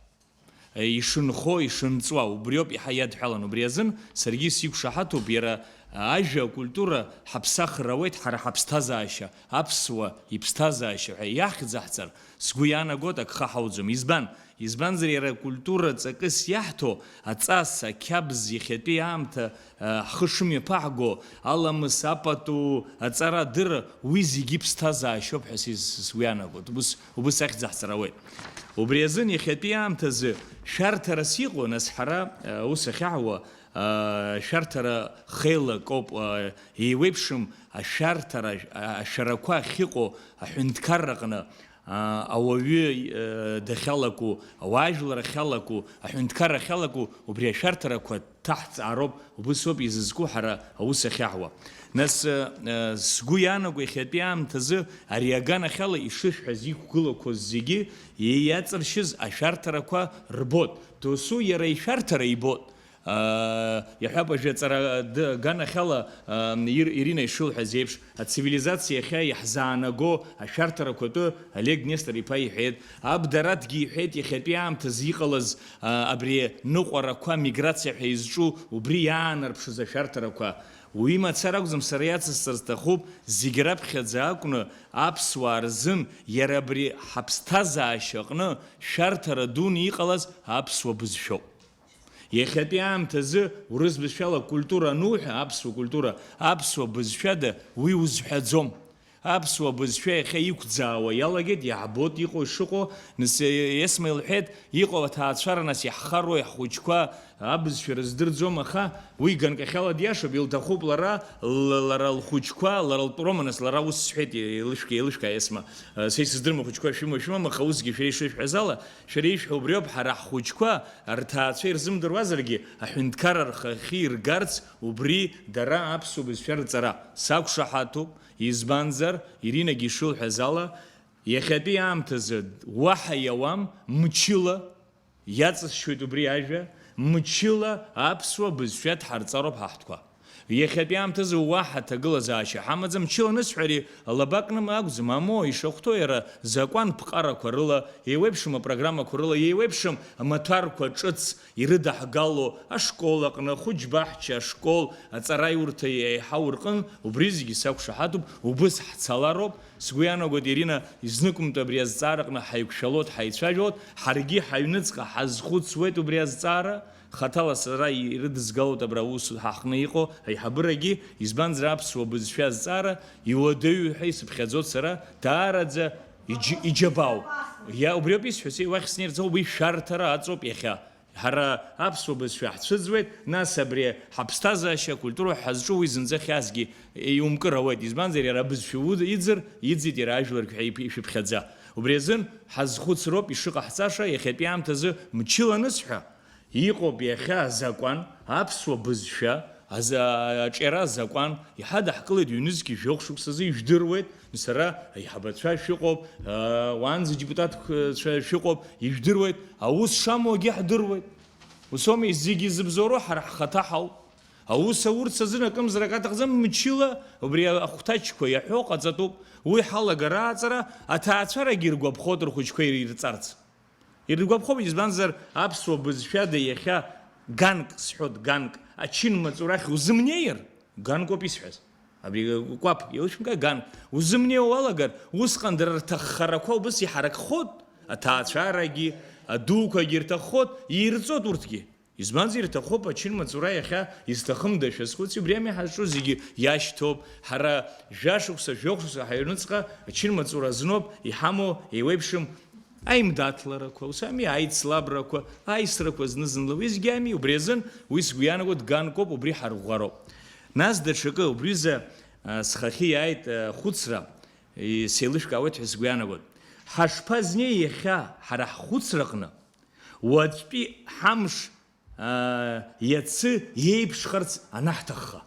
Ишынхо, ишынҵуа, убриоуп иаҳа иадҳәалан. Убри азын саргьы сиқәшаҳаҭуп, иара ажәа, акультура ҳаԥсахыр ауеит, ҳара ҳаԥсҭазаашьа, аԥсуа иԥсҭазаашьа ҳәа иахьӡаҳҵар, сгәы иаанагоит, агха ҳауӡом. Избан? Избанзар, иара акультура ҵакыс иаҳҭо, аҵас, ақьабз, иахьатәи аамҭа, а, ҳхы шымҩаԥаҳго, аламыс, апату, аҵара, адырра, уи зегьы ԥсҭазаашьоуп ҳәа сиз-, сгәы иаанагоит. Убыс, убыс ахьӡаҳҵар ауеит. Убри азын иахьатәи аамҭазы шәарҭарас иҟоу, нас ҳара, а, ус ахьаҳуа, а, шәарҭара хеилак ауп, а, еиуеиԥшым ашәарҭара, а, ашәарақәа ахьыҟоу аҳәынҭқарраҟны, а, ауаҩы, э, дахьалаку, ауаажәлар ахьалаку, аҳәынҭқарра ахьалаку, убри ашәарҭарақәа ҭаҳҵаароуп, убыс ауп изызку ҳара аус ахьаҳуа. Нас, э, э, сгәы иаанаго иахьатәи аамҭазы ари аганахьала ишышәҳәаз иқәгылақәоз зегьы иаҵыршьыз ашәарҭарақәа рбот. Досу иара ишәарҭара ибот. Аа, иаҳҳәап, уажәы аҵара д-, аганахьала, аа, Ир-, Ирина ишылҳәаз еиԥш, ацивилизациа иахьа иаҳзаанаго ашәарҭарақәа атәы Олег Нестор-иԥа иҳәеит, аб Дараҭгьы иҳәеит, иахьатәи аамҭазы иҟалаз, аа, абри ныҟәарақәа, миграциа ҳәа изҿу, убри иаанарԥшыз ашәарҭарақәа. Уи мацара акәӡам, сара иацысҵар сҭахуп, зегь раԥхьаӡа акәны аԥсуаа рзын иара абри ҳаԥсҭазаашьа аҟны шәарҭара дуны иҟалаз аԥсуа бызшәоуп. Иахьатәи аамҭазы урыс бызшәала культура ануҳәа, аԥсуа культура, аԥсуа бызшәада уи узҳәаӡом. Аԥсуа бызшәа иахьа иқәӡаауа иалагеит, иаҳбоит иҟоу ишыҟоу, нас Есма илҳәеит, иҟоу аҭаацәара нас иаҳхароу, иаҳхәыҷқәа абызшәа рыздырӡом, аха уи ганкахьала диашоуп, илҭахуп лара, л-, лара лхәыҷқәа, лара лтәы роума, нас лара ус сҳәеит, еилышәк-, еилышәкаа Есма, са исыздырам ахәыҷқәа шәымоу шәымам, аха усгьы шәара ишышәҳәаз ала, шәара ишәҳәо убриоуп, ҳара ҳхәыҷқәа рҭаацәа ирзымдыруазаргьы, аҳәынҭқарра рхахьы иргарц убри дара аԥсуа бызшәа рҵара сақәшаҳаҭуп, избанзар, Иринагьы ишылҳәаз ала, иахьатәи аамҭазы уаҳа иауам, мчыла, иаҵысшьуеит убри ажәа, мчыла аԥсуа бызшәа дҳарҵароуп ҳаҳтәқәа. Иахьатәи аамҭазы уаҳа ҭагылазаашьа ҳамаӡам, мчыла анысҳәари, алаба кны акәӡам, амо, ишахәҭоу иара закәан ԥҟарақәа рыла, еиуеиԥшым апрограммақәа рыла, еиуеиԥшым амаҭәарқәа ҿыц ирыдаҳгало ашкол аҟны, ахәыҷбаҳча, ашкол, аҵараиурҭа еиҳау рҟын, убри зегьы сақәшаҳаҭуп, убыс ҳцалароуп. Сгәы иаанагоит, Ирина, изныкымкәа абри азҵаараҟны ҳаиқәшәалоит, ҳаицәажәалоит, ҳаргьы ҳаҩныҵҟа ҳазхәыцуеит убри азҵаара, хаҭала сара ирыдызгалоит абра аус ҳаҟны иҟоу аиҳабырагьы, избанзар, аԥсуа бызшәа азҵаара иуадаҩу ҳәа исыԥхьаӡоит сара, даараӡа иџь-, иџьабаауп. Иа-, убриоуп исҳәо, уахь снеирц ауп, уи шәарҭара аҵоуп иахьа. Ҳара аԥсуа бызшәа ҳцәыӡуеит, нас абри ҳаԥсҭазаашьа, акультура ҳазҿу уи зынӡа хьаасгьы иумкыр ауеит, избанзар, иара абызшәа уд-, иӡыр, иӡит иара ажәларгь ҳәа ишәыԥхьаӡа. Убри азын ҳазхәыцроуп ишыҟаҳҵаша, иахьатәи аамҭазы мчыла анысҳәа, иҟоуп иахьа азакәан, аԥсуа бызшәа, аза-, аҿиара азакәан, иҳадаҳкылеит ҩнызқьи жәохә шықәсазы, ижәдыруеит, сара аиҳабацәа шәыҟоуп, аа, уаанӡа депутатцәа шәыҟоуп, ижәдыруеит, аус шамоугьы ҳдыруеит. Ус ауми, зегьы зыбзоуроу ҳара ҳхаҭа ҳауп. Аус аурц азын акымзарак аҭахӡам, мчыла убри ахәҭаҷқәа иаҳәо ҟаҵатәуп. Уи ҳалагар ааҵара аҭаацәарагьы иргәаԥхоит рхәыҷқәа ирирҵарц. Иргәаԥхоуп, избанзар, аԥсуа бызшәада иахьа ганк, сҳәоит, ганк, ачын маҵурахь узымнеир, ганкоуп исҳәаз. Абри кәаԥ, илшәымга, ганк. Узымнеиуа уалагар, усҟан дара рҭаххарақәа убыс иҳаракхоит, аҭаацәарагьы, адуқәагьы рҭаххоит, ирҵоит урҭгьы. Избанзар, ирҭахуп ачын маҵура иахьа, изҭахымда, шәазхәыци, убри ами ҳазҿу, зегьы иашьҭоуп. Ҳара жәашықәса, жәохә шықәса ҳаҩныҵҟа ачын маҵура азыноуп иҳамоу еиуеиԥшым аимдаҭларақәа, ус ами, аицлабрақәа, аисрақәа зны-зынла, уи зегьы ами, убри азын уи сгәы иаанагоит, ганкоуп, убри ҳарӷәӷәароуп. Нас даҽакы, убри ҩыза, а, схахьы иааит, а, хәыцра, и-, сеилышәкаауеит ҳәа сгәы иаанагоит. Ҳашԥазнеи иахьа ҳара ҳхәыцраҟны, уаҵәтәи ҳамш аа, иацы иеиԥшхарц анаҳҭахха.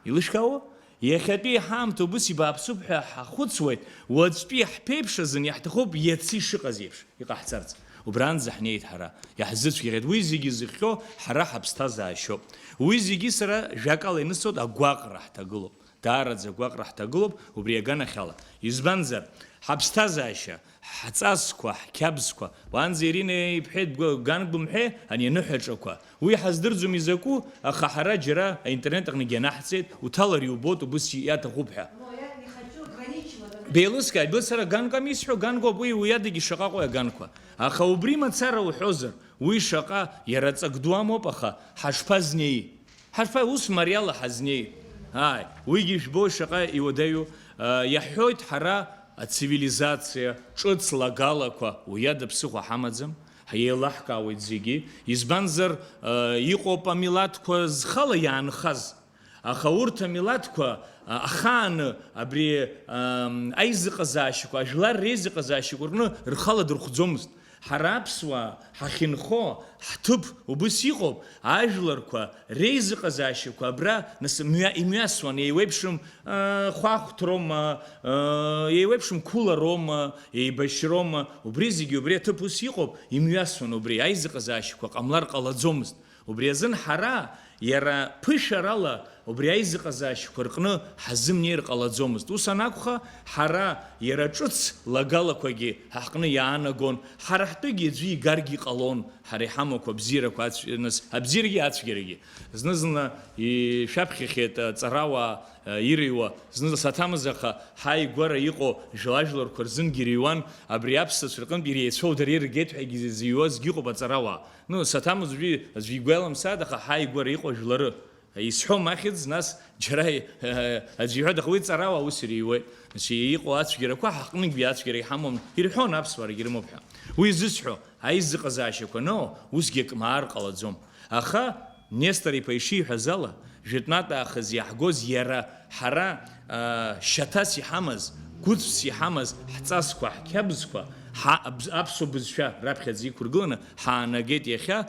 Илышәкаауа? Иахьатәи ҳаамҭа убыс ибааԥсуп ҳәа ҳахәыцуеит, уаҵәтәи ҳԥеиԥш азын иаҳҭахуп иацы ишыҟаз еиԥш иҟаҳҵарц. Убранӡа ҳнеит ҳара, иаҳзыцәгьахеит. Уи зегьы зыхҟьо ҳара ҳаԥсҭазаашьоуп. Уи зегьы сара жәакала инысҵоит, агәаҟра ҳҭагылоуп. Даараӡа агәаҟра ҳҭагылоуп убри аганахьала. Избанзар, ҳаԥсҭазаашьа, ҳҵасқәа, ҳқьабзқәа, уаанӡа Ирина иҳәеит, бгәы-, ганк бымҳәеи, ани аныҳәаҿақәа. Уи ҳаздырӡом изакәу, аха ҳара џьара аинтернет аҟныгьы анаҳҵеит, уҭалар иубоит убыс иаҭахуп ҳәа. Но я не хочу ограничивать. Беилыскааит, быцара ганк ами исҳәо, ганкоуп уи, уи адагьы шаҟаҟои аганқәа. Аха убри мацара уҳәозар, уи шаҟа, иара ҵак ду амоуп, аха ҳашԥазнеи? Ҳарԥа ус мариала ҳазнеи? Ааи, уигьы ижәбои шаҟа иуадаҩу? Ы, иаҳҳәоит ҳара ацивилизациа ҿыц лагалақәа, уи ада ԥсыхәа ҳамаӡам, ҳиеилаҳкаауеит зегьы. Избанзар, ы, иҟоуп амилаҭқәа зхала иаанхаз. Аха урҭ амилаҭқәа, ы, ахааны абри, ы, аизыҟазаашьақәа, ажәлар реизыҟазаашьақәа рҟны рхала дырхәӡомызт. Ҳара аԥсуаа ҳахьынхо ҳҭыԥ убыс иҟоуп, ажәларқәа реизыҟазаашьақәа абра нас мҩа-, имҩасуан, еиуеиԥшым, ыы, хәаахәҭроума, ыы, еиуеиԥшым қәылароума, еибашьроума, убри зегьы убри аҭыԥ ус иҟоуп, имҩасуан убри, аизыҟазаашьақәа ҟамлар ҟалаӡомызт. Убри азын ҳара, иара ԥышәарала, Убри аизыҟазаашьақәа рҟны ҳазымнеир ҟалаӡомызт. Ус анакәха, ҳара иара ҿыц лагалақәагьы ҳа ҳҟны иаанагон, ҳара ҳтәыгьы аӡәы игаргьы ҟалон, ҳара иҳамақәа абзиарақәа ацә-, нас, абзиарагьы ацәгьарагьы. Зны-зынла ишәаԥхьахьеит, э, ҵарауаа, э, ирыҩуа, зны-зынла саҭамыз, аха ҳааигәара иҟоу жәлажәларқәа рзынгьы ирыҩуан, абри аԥсацәа рҟынтә иреицәоу дара иргеит ҳәагьы зыҩуазгьы ыҟоуп аҵарауаа. Ну, саҭамыз уажәы аӡәы игәеиламсааит, аха ҳааигәара иҟоу жәлары. Исҳәом ахьӡ, нас џьара, э, аӡәы иҳәоит, аха уи ҵарауаа ус иреиуеит. Нас иҟоу ацәгьарақәа ҳаҟнытәгьы ацәгьара иҳамам, ирҳәон аԥсуаарагьы ирымоуп ҳәа. Уи зысҳәо, аизыҟазаашьақәа анао, усгьы акы маар ҟалаӡом. Аха Нестор-иԥа ишиҳәаз ала, жәытәнатә аахыс иаҳгоз иара ҳара, э, шьаҭас иҳамаз, гәыцәс иҳамаз ҳҵасқәа, ҳқьабзқәа, ҳа-, абз-, аԥсуа бызшәа раԥхьаӡа иқәыргыланы ҳаанагеит иахьа,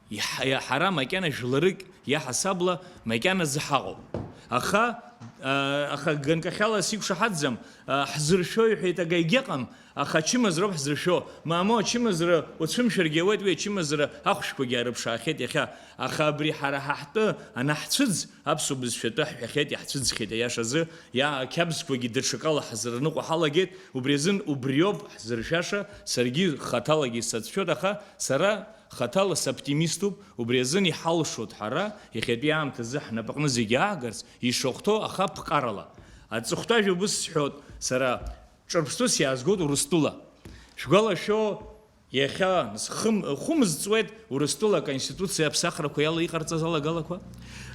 Иҳ-, иаҳ-, ҳара макьана жәларык иаҳасабала макьаназы ҳаҟоуп. Аха, а, аха ганкахьала сиқәшаҳаҭӡам, а, ҳзыршәо иҳәеит, ага егьыҟам, аха ачымазароуп ҳзыршәо. Мамоу, ачымазара уцәымшәаргьы ауеит, уи ачымазара ахәшәқәагьы аарыԥшаахьеит иахьа. Аха абри ҳара ҳа ҳтәы анаҳцәыӡ, аԥсуа бызшәатәы ҳҳәахьеит, иаҳцәыӡхьеит, аиашазы, иа-, ақьабзқәагьы даҽакала ҳазырныҟәо ҳалагеит, убри азын убриоуп ҳзыршәаша, саргьы хаҭалагьы сацәшәоит, аха сара Хаҭала соптимиступ, убри азын иҳалшоит ҳара, иахьатәи аамҭазы ҳнапаҟны зегьы аагарц ишахәҭоу ахаԥҟарала. Аҵыхәтәажә убыс сҳәоит, сара ҿырԥштәыс иаазгоит Урыстәыла. Шәгәалашәо, иахьа хым-, хәы мызҵуеит Урыстәыла Аконституциа аԥсахрақәа иала иҟарҵаз алагалақәа?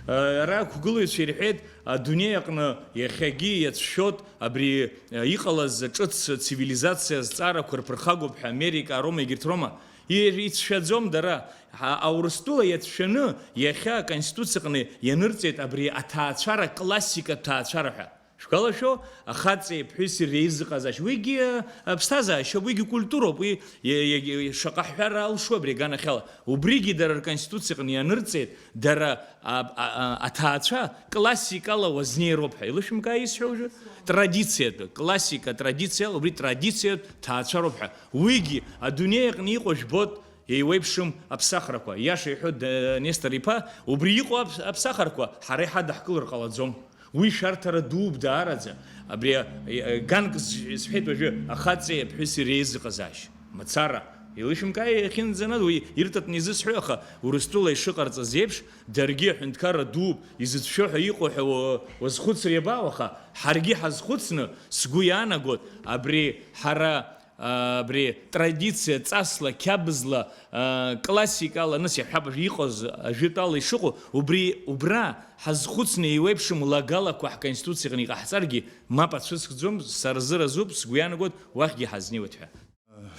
Ара ақәгылаҩцәа ирҳәеит, адунеи аҟны иахьагьы иацәшәоит абри иҟалаз ҿыц цивилизациа азҵаарақәа рԥырхагоуп ҳәа, Америка, Арома, егьырҭ рома. Ир-, ицәшәаӡом дара. Ҳа-, Аурыстәыла иацәшәаны иахьа Аконституциаҟны ианырҵеит абри аҭаацәара, классикатә ҭаацәара ҳәа. Шәгәалашәо, ахаҵеи аԥҳәыси реизыҟазаашьа. Уигьы, э, аԥсҭазаашьоуп, уигьы культуроуп, уи, е-, е-, е-, шаҟа ҳҳәара алшо абри аганахьала. Убригьы дара рконституциаҟны ианырҵеит, дара, а, а, а, аҭаацәа классикала уазнеироуп ҳәа. Илышәымкаа исҳәо уажәы? Традициатәы, классика традициала, убри традициатә ҭаацәароуп ҳәа. Уигьы адунеи аҟны иҟоу жәбоит, еиуеиԥшым аԥсахрақәа. Иаша иҳәоит, э, Нестор иԥа, убри иҟоу аԥ-, аԥсахрақәа ҳара иҳадаҳкылар ҟалаӡом. Уи шәарҭара дууп даараӡа. Абри, э, э, ганк з-, сҳәеит уажәы, ахаҵеи аԥҳәыси реизыҟазаашьа. Мацара. Илышәымкааи иахьынӡаназ, уи иртатаны изысҳәои, аха Урыстәыла ишыҟарҵаз еиԥш, даргьы аҳәынҭқарра дууп, изыцәшәо ҳәа иҟоу ҳәа уа-, уазхәыцыр иабаау, аха ҳаргьы ҳазхәыцны, сгәы иаанагоит, абри ҳара, а, абри традициа, ҵасла, қьабзла, а, классикала, нас иаҳҳәап, иҟаз ажәытәала ишыҟоу, убри, убра ҳазхәыцны еиуеиԥшым лагалақәа ҳконституциаҟны иҟаҳҵаргьы мап ацәыскӡом, сара зыразуп, сгәы иаанагоит, уахьгьы ҳазнеиуеит ҳәа.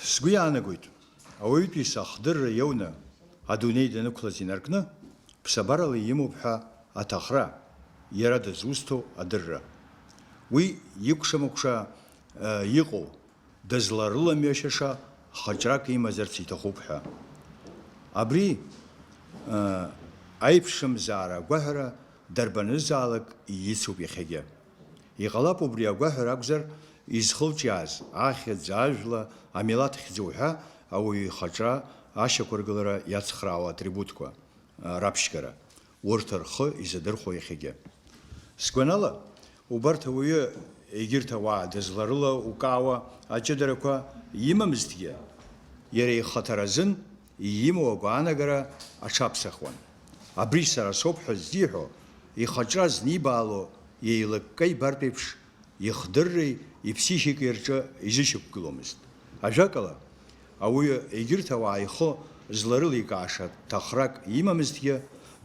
Сгәы иаанагоит, ауаҩытәыҩса ахдырра иоуны адунеи данықәлаз инаркны, ԥсабарала имоуп ҳәа аҭахра, иара дызусҭоу адырра. Уи икәша-мыкәша, э, иҟоу, дызларыламҩашьаша хаҿрак имазарц иҭахуп ҳәа. Абри, э, аиԥшымзаара агәаҳәара дарбанызаалак ицуп иахьагьы. Иҟалап убри агәаҳәара акәзар изхылҿиааз, ахьӡ, ажәла, амилаҭ хьӡы уҳәа ауаҩы ихаҿра ашьақәыргылара иацхраауа атрибутқәа, а, раԥшьгара, урҭ рхы изадырхәо иахьагьы. Сгәанала, убарҭ ауаҩы егьырҭ ауаа дызларылаукаауа аҷыдарақәа имамызҭгьы, иара ихаҭаразын имоу агәаанагара аҽаԥсахуан. Абри сара соуп ҳәа ззиҳәо, ихаҿра знибаало, еилыкка ибартә еиԥш, ихдырреи иԥсихикеи рҿы изышьақәгыломызт. Ажәакала, ауаҩы егьырҭ ауаа ихы зларыликааша ҭахрак имамызҭгьы,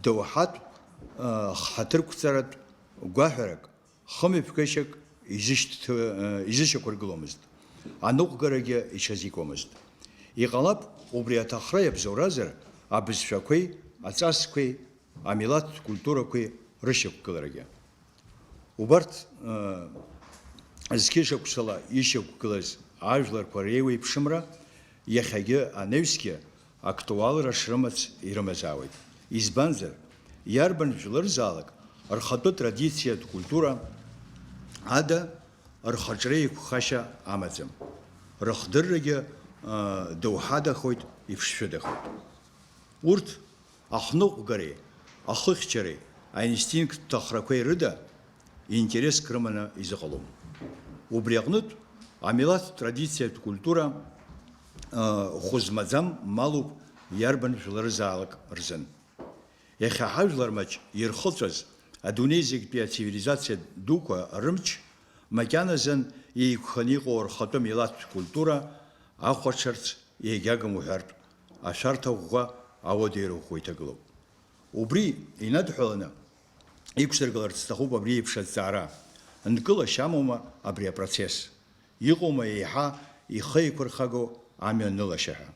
доуҳатә, ы, хҳаҭырқәҵаратә гәаҳәарак, хымҩаԥгашьак изышьҭ-, ы, изышьақәыргыломызт, аныҟәгарагьы иҽазикуамызт. Иҟалап, убри аҭахра иабзоуразар, абызшәақәеи, аҵасқәеи, амилаҭтә культурақәеи рышьақәгыларагьы. Убарҭ, ы, зқьышықәсала ишьақәгылаз ажәларқәа реиуеиԥшымра иахьагьы анаҩсгьы актуалра шрымац ирымазаауеит. Избанзар, иарбан жәларзаалак рхатәы традициатә культура ада рхаҿреиқәхашьа амаӡам. Рыхдыррагьы, ы, доуҳадахоит, иԥшшәыдахоит. Урҭ ахныҟәгареи, ахыхьчареи, аинстинкттә ҭахрақәеи рыда интереск рыманы изыҟалом. Убри аҟнытә, амилаҭтә традициатә культура, ы, хәы змаӡам малуп иарбан жәларызаалак рзын. Иахьа ҳажәлар маҷ ирхыҵәаз адунеи зегьтәи ацивилизациа дуқәа рымч макьаназын еиқәханы иҟоу рхатәы милаҭтә культура ахәаҽырц егьагым уҳәартә, ашәарҭа ӷәӷәа ауадаҩра ӷәӷәа иҭагылоуп. Убри инадҳәаланы иқәсыргыларц сҭахуп абри еиԥш азҵаара: нкылашьа амоума абри апроцесс? Иҟоума еиҳа ихы еиқәырхагоу амҩа анылашьа ҳәа?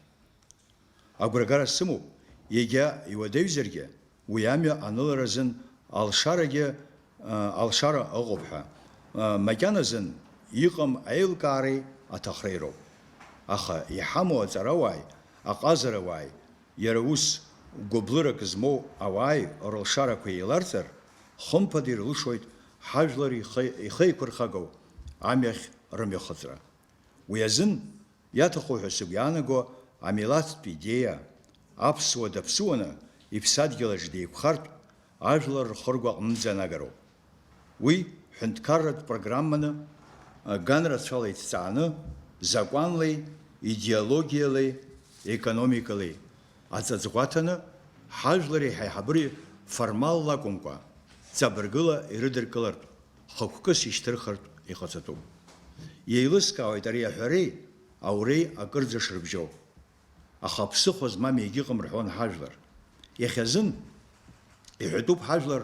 Агәрагара сымоуп, егьа иуадаҩзаргьы, уи амҩа анылара азын алшарагьы, а, алшара ыҟоуп ҳәа. А, макьаназын иҟам аилкаареи аҭахреи роуп. Аха иҳамоу аҵарауааи, аҟазарауааи, иара ус гәыблырак змоу ауааи рылшарақәа еиларҵар, хымԥада ирлышоит ҳажәлар ихы, ихы еиқәырхагоу амҩахь рымҩахыҵра. Уи азын иаҭаху ҳәа сыгәы иаанаго амилаҭтә идеиа, аԥсуа даԥсуаны иԥсадгьыл аҿы деиқәхартә ажәлар рхыргәаҟынӡа анагароуп. Уи ҳәынҭқарратә программаны, а, ганрацәала иҭҵааны, закәанлеи, идеологиалеи, економикалеи аҵаҵӷәаҭаны, ҳажәлари ҳаиҳабыри формалла акәымкәа, ҵабыргыла ирыдыркылартә, хықәкыс ишьҭырхыртә иҟаҵатәуп. Еилыскаауеит ари аҳәареи ауреи акырӡа шрыбжьоу. Аха ԥсыхәа змам егьыҟам рҳәон ҳажәлар. Иахьазын, иҳәатәуп ҳажәлар,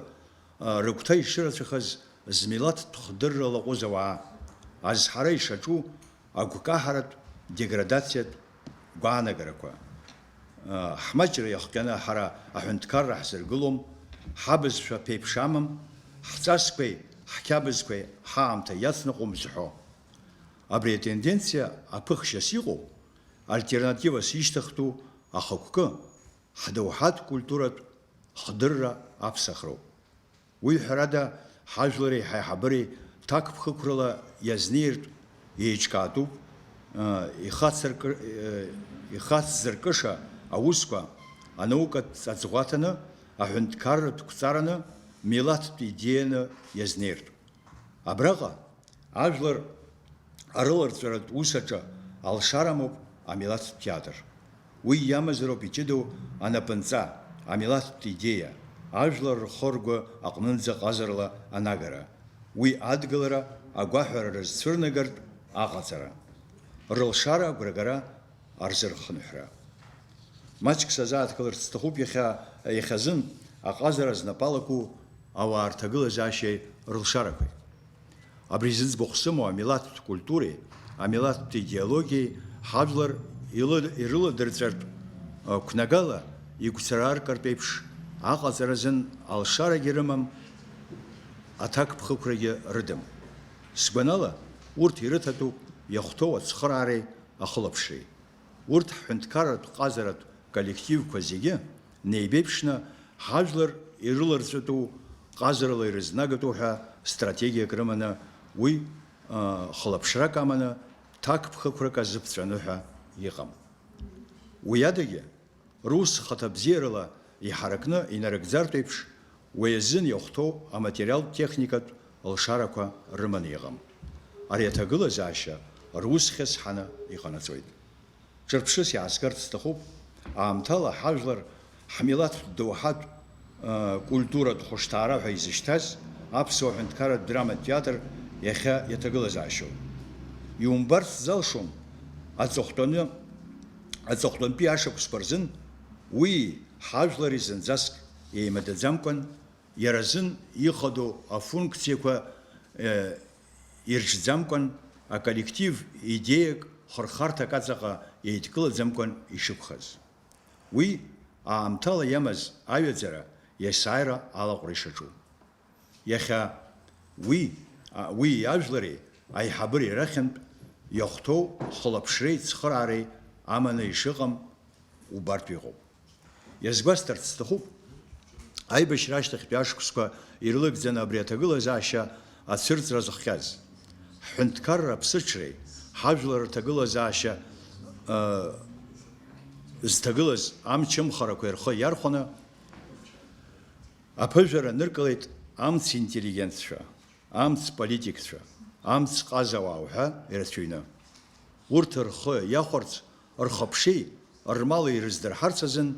а, рыгәҭа ишырацәахаз змилаҭтә хдырра лаҟәыз ауаа, азҳара ишаҿу агәкаҳаратә деградациатә гәаанагарақәа. А, ҳмаҷра иахҟьаны ҳара аҳәынҭқарра ҳзыргылом, ҳабызшәа ԥеиԥш амам, ҳҵасқәеи ҳқьабзқәеи ҳаамҭа иацныҟәом зҳәо. Абри атенденциа аԥыхшьас иҟоу, альтернативас ишьҭыхтәу ахықәкы, ҳдоуҳатә культуратә хдырра аԥсахроуп. Уи, ҳәарада, ҳажәлари ҳаиҳабыри ҭакԥхықәрала иазнеиртә еиҿкаатәуп, ы, ихацыркы-, ы, ихацзыркыша аусқәа, анаукатә ҵаҵӷәаҭаны, аҳәынҭқарратә қәҵараны, милаҭтә идеианы иазнеиртә. Абраҟа ажәлар арыларҵәаратә ус аҿы алшара амоуп амилаҭтә театр. Уи иамазароуп иҷыдоу анапынҵа, амилаҭтә идеиа, ажәлар рхы-ргәы аҟнынӡа ҟазарала анагара, уи адгылара агәаҳәара рызцәырнагартә аҟаҵара, рылшара агәрагара арзырхынҳәра. Маҷк сазааҭгыларц сҭахуп иахьа, иахьазын аҟазара знапалаку ауаа рҭагылазаашьеи рылшарақәеи. Абри зыӡбахә сымоу амилаҭтә культуреи, амилаҭтә идеологиеи ҳажәлар илы-, ирыладырҵәартә, а, қәнагала игәцараркыртә еиԥш аҟаҵаразын алшарагьы рымам, аҭакԥхықәрагьы рыдым. Сгәанала, урҭ ирыҭатәуп иахәҭоу ацхыраареи ахылаԥшреи. Урҭ ҳҳәынҭқарратә ҟазаратә коллективқәа зегьы неибеиԥшны, ҳажәлар ирыларҵәатәу ҟазарала ирызнагатәу ҳәа стратегиак рыманы, уи, а, хылаԥшрак аманы, ҭакԥхықәрак азыԥҵәаны ҳәа иҟам. Уи адагьы, рус хаҭабзиарала иҳаракны инарыгӡартә еиԥш, уи азын иахәҭоу аматериалтә техникатә лшарақәа рыманы иҟам. Ари аҭагылазаашьа рус хьысҳаны иҟанаҵоит. Ҿырԥшыс иаазгарц сҭахуп, аамҭала ҳажәлар ҳмилаҭтә доуҳатә, ы, культуратә хәышҭаара ҳәа изышьҭаз аԥсуа ҳәынҭқарратә драматә театр иахьа иаҭагылазаашьоуп. Иумбарц залшом, аҵыхәтәаны, аҵыхәтәантәи ашықәсқәа рзын уи ҳажәлари зынӡаск еимадаӡамкәан, иара азын ихадоу афункциақәа, ы, иржьӡамкәан, аколлектив идеиак хырхарҭак аҵаҟа еидкылаӡамкәан ишықәхаз. Уи аамҭала иамаз аҩаӡара иасааира алаҟәра ишаҿу. Иахьа уи, а, уи ажәлари аиҳабыреи рахьынтә иахәҭоу хылаԥшреи цхыраареи аманы ишыҟам убартә иҟоуп. Иазгәасҭарц сҭахуп, аибашьра ашьҭахьтәи ашықәсқәа ирылыгӡаны абри аҭагылазаашьа ацәырҵра зыхҟьаз. Ҳҳәынҭқарра аԥсыҽреи ҳажәлар рҭагылазаашьа, ы, зҭагылаз амчымхарақәеи рхы иархәаны, Аԥыжәара ныркылеит амц интеллигентцәа, амц политикцәа, амц ҟазауаа уҳәа ирацәаҩны. Урҭ рхы иахәарц, рхыԥшеи рмали ирыздырҳарц азын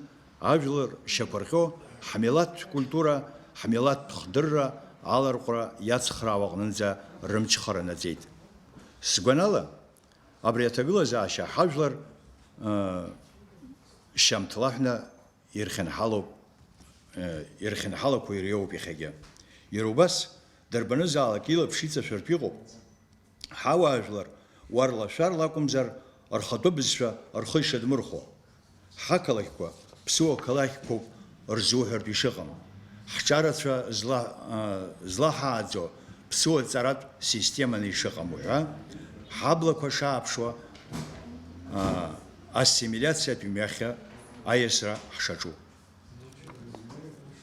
ажәлар шьақәырӷьо ҳмилаҭтә культура, ҳмилаҭтә хдырра аларҟәра иацхраауа аҟнынӡа рымчхара наӡеит. Сгәанала, абри аҭагылазаашьа ҳажәлар, ыы, шьамҭлаҳәны ирхьынҳалоуп, ыы, ирхьынҳалақәо иреиуоуп иахьагьы. Иара убас, дарбанызаалак илаԥш иҵашәартә иҟоуп. Ҳауаажәлар уарлашәарла акәымзар, рхатәы бызшәа рхы ишадмырхәо. Ҳақалақьқәа ԥсуа қалақьқәоуп рзуҳәартә ишыҟам. Ҳҿарацәа зла-, а, злаҳааӡо ԥсуа ҵаратә системаны ишыҟам уҳәа, ҳаблақәа шааԥшуа, а, ассимилиациатә мҩахьа аиасра ҳшаҿу.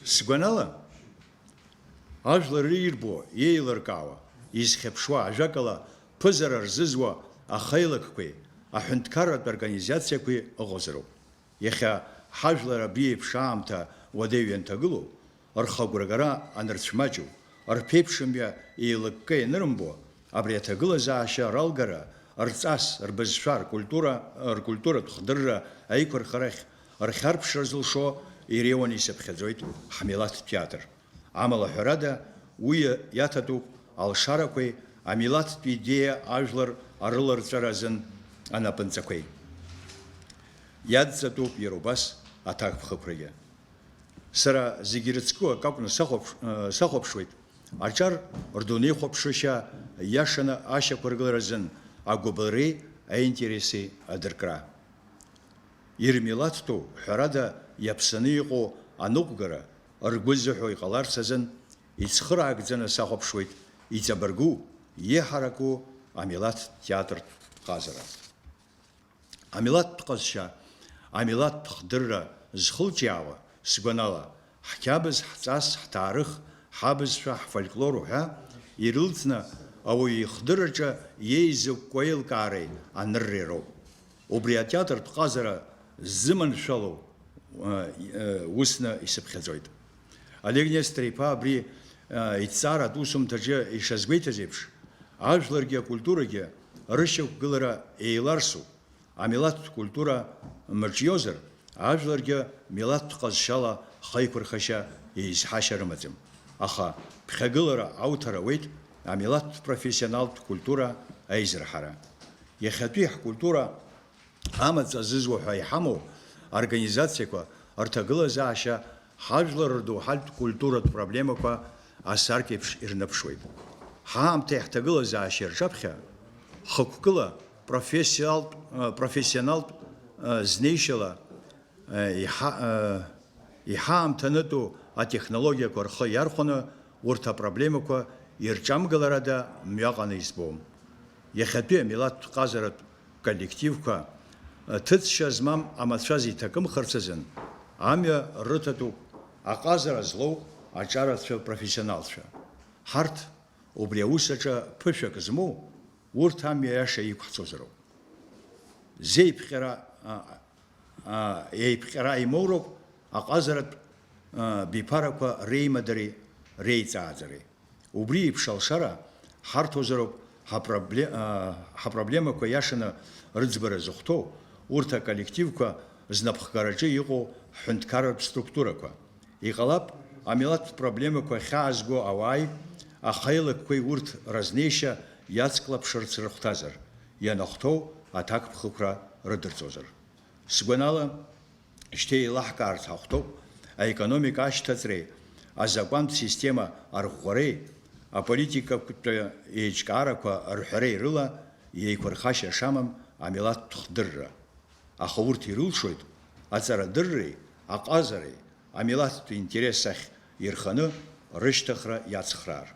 Сгәанала, ажәлар ирбо, еилыркаауа, изхьыԥшуа, ажәакала, ԥызара рзызуа ахеилакқәеи аҳәынҭқарратә организациақәеи ыҟазароуп. Иахьа ҳажәлар абри еиԥш аамҭа уадаҩ ианҭагылоу, рхагәрагара анырцәмаҷу, рԥеиԥшымҩа еилыкка ианырымбо, абри аҭагылазаашьа ралгара, рҵас, рбызшәа, ркультура, ркультуратә хдырра аиқәырхарахь рхьарԥшра зылшо иреиуаны исыԥхьаӡоит ҳмилаҭтә театр. Амала, ҳәарада, уи иаҭатәуп алшарақәеи амилаҭтә идеиа ажәлар арыларҵәара азын анапынҵақәеи. Иадҵатәуп иара убас аҭакԥхықәрагьы. Сара зегьы ирыцку акы акәны сахәаԥш-, э, сахәаԥшуеит, аҿар рдунеихәаԥшышьа иашаны ашьақәыргылара азын агәыбылреи аинтереси адыркра. Ирмилаҭтәу, ҳәарада, иаԥсаны иҟоу аныҟәгара, ргәы зыҳәо иҟаларц азын ицхыраагӡаны сахәаԥшуеит иҵабыргу, иҳараку амилаҭ театртә ҟазара. Амилаҭтә ҟазшьа, амилаҭтә хдырра зхылҿиаауа, сгәанала, ҳқьабз, ҳҵас, ҳҭаарых, ҳабызшәа, ҳфольклор уҳәа ирылҵны ауаҩы ихдырраҿы иеизыкәкәа еилкаареи анырреи роуп. Убри атеатртә ҟазара ззыманшәалоу, э, э, усны исыԥхьаӡоит. Олег Нестор-иԥа абри, э, иҭҵааратә усумҭаҿы ишазгәеиҭаз еиԥш, ажәларгьы акультурагьы рышьақәгылара еиларсуп. Амилаҭтә культура мыҿиозар, ажәларгьы милаҭтә ҟазшьала хеиқәырхашьа еизҳашьа рымаӡам. Аха ԥхьагылара ауҭар ауеит амилаҭтә профессионалтә культура аизырҳара. Иахьатәи ҳкультура амаҵ азызуа ҳәа иҳамоу организациақәа рҭагылазаашьа ҳажәлар рдоуҳатә культуратә проблемақәа асаркьеиԥш ирныԥшуеит. Ҳаамҭеи ҳҭагылазаашьеи рҿаԥхьа хықәкыла профессиалтә, э, профессионалтә, э, знеишьала, э, иҳа-, э, иҳаамҭанытәу атехнологиақәа рхы иархәаны урҭ апроблемақәа ирҿамгыларада мҩаҟаны избом. Иахьатәи амилаҭтә ҟазаратә коллективқәа, ҭыҵшьа змам амацәаз иҭакымхарц азын амҩа рыҭатәуп аҟазара злоу аҿарацәа профессионалцәа. Ҳарҭ, убри аус аҿы ԥышәак змоу, урҭ амҩа аиаша иқәҳҵозароуп. Зеиԥҟьара, а, а, еиԥҟьара имоуроуп аҟазаратә, а, биԥарақәа реимадареи реиҵааӡареи. Убри еиԥш алшара ҳарҭозароуп ҳапробле-, а, ҳапроблемақәа иашаны рыӡбара зыхәҭоу урҭ аколлективқәа знапхгараҿы иҟоу ҳҳәынҭқарратә структурақәа. Иҟалап, амилаҭтә проблемақәа ахьаазго ауааи ахеилакқәеи урҭ разнеишьа иацклаԥшырц рыхәҭазар, ианахәҭоу аҭакԥхықәра рыдырҵозар. Сгәанала, шьҭа еилаҳкаарц ҳахәҭоуп аекономика ашьҭаҵреи, азакәантә система арӷәӷәареи, аполитикатә еиҿкаарақәа рҳәареи рыла еиқәырхашьа шамам амилаҭтә хдырра. Аха урҭ ирылшоит аҵарадырреи, аҟазареи, амилаҭтә интерес ахь ирханы рышьҭыхра иацхраар.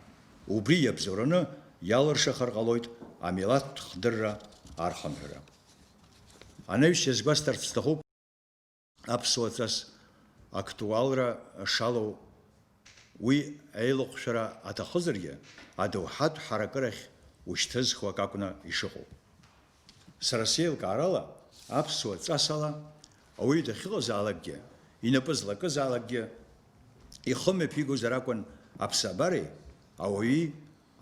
Убри иабзоураны иалыршахар ҟалоит амилаҭтә хдырра архынҳәра. Анаҩс иазгәасҭарц сҭахуп аԥсуа ҵас актуалра шалоу. Уи аилахәшәара аҭахызаргьы, адоуҳатә ҳаракырахь ушьҭызхуа акакәны ишыҟоу. Сара сеилкаарала, аԥсуа ҵасала ауаҩы дахьыҟазаалакгьы, инапы злакызаалакгьы, Ихы мҩаԥигозар акәын аԥсабареи ауаҩи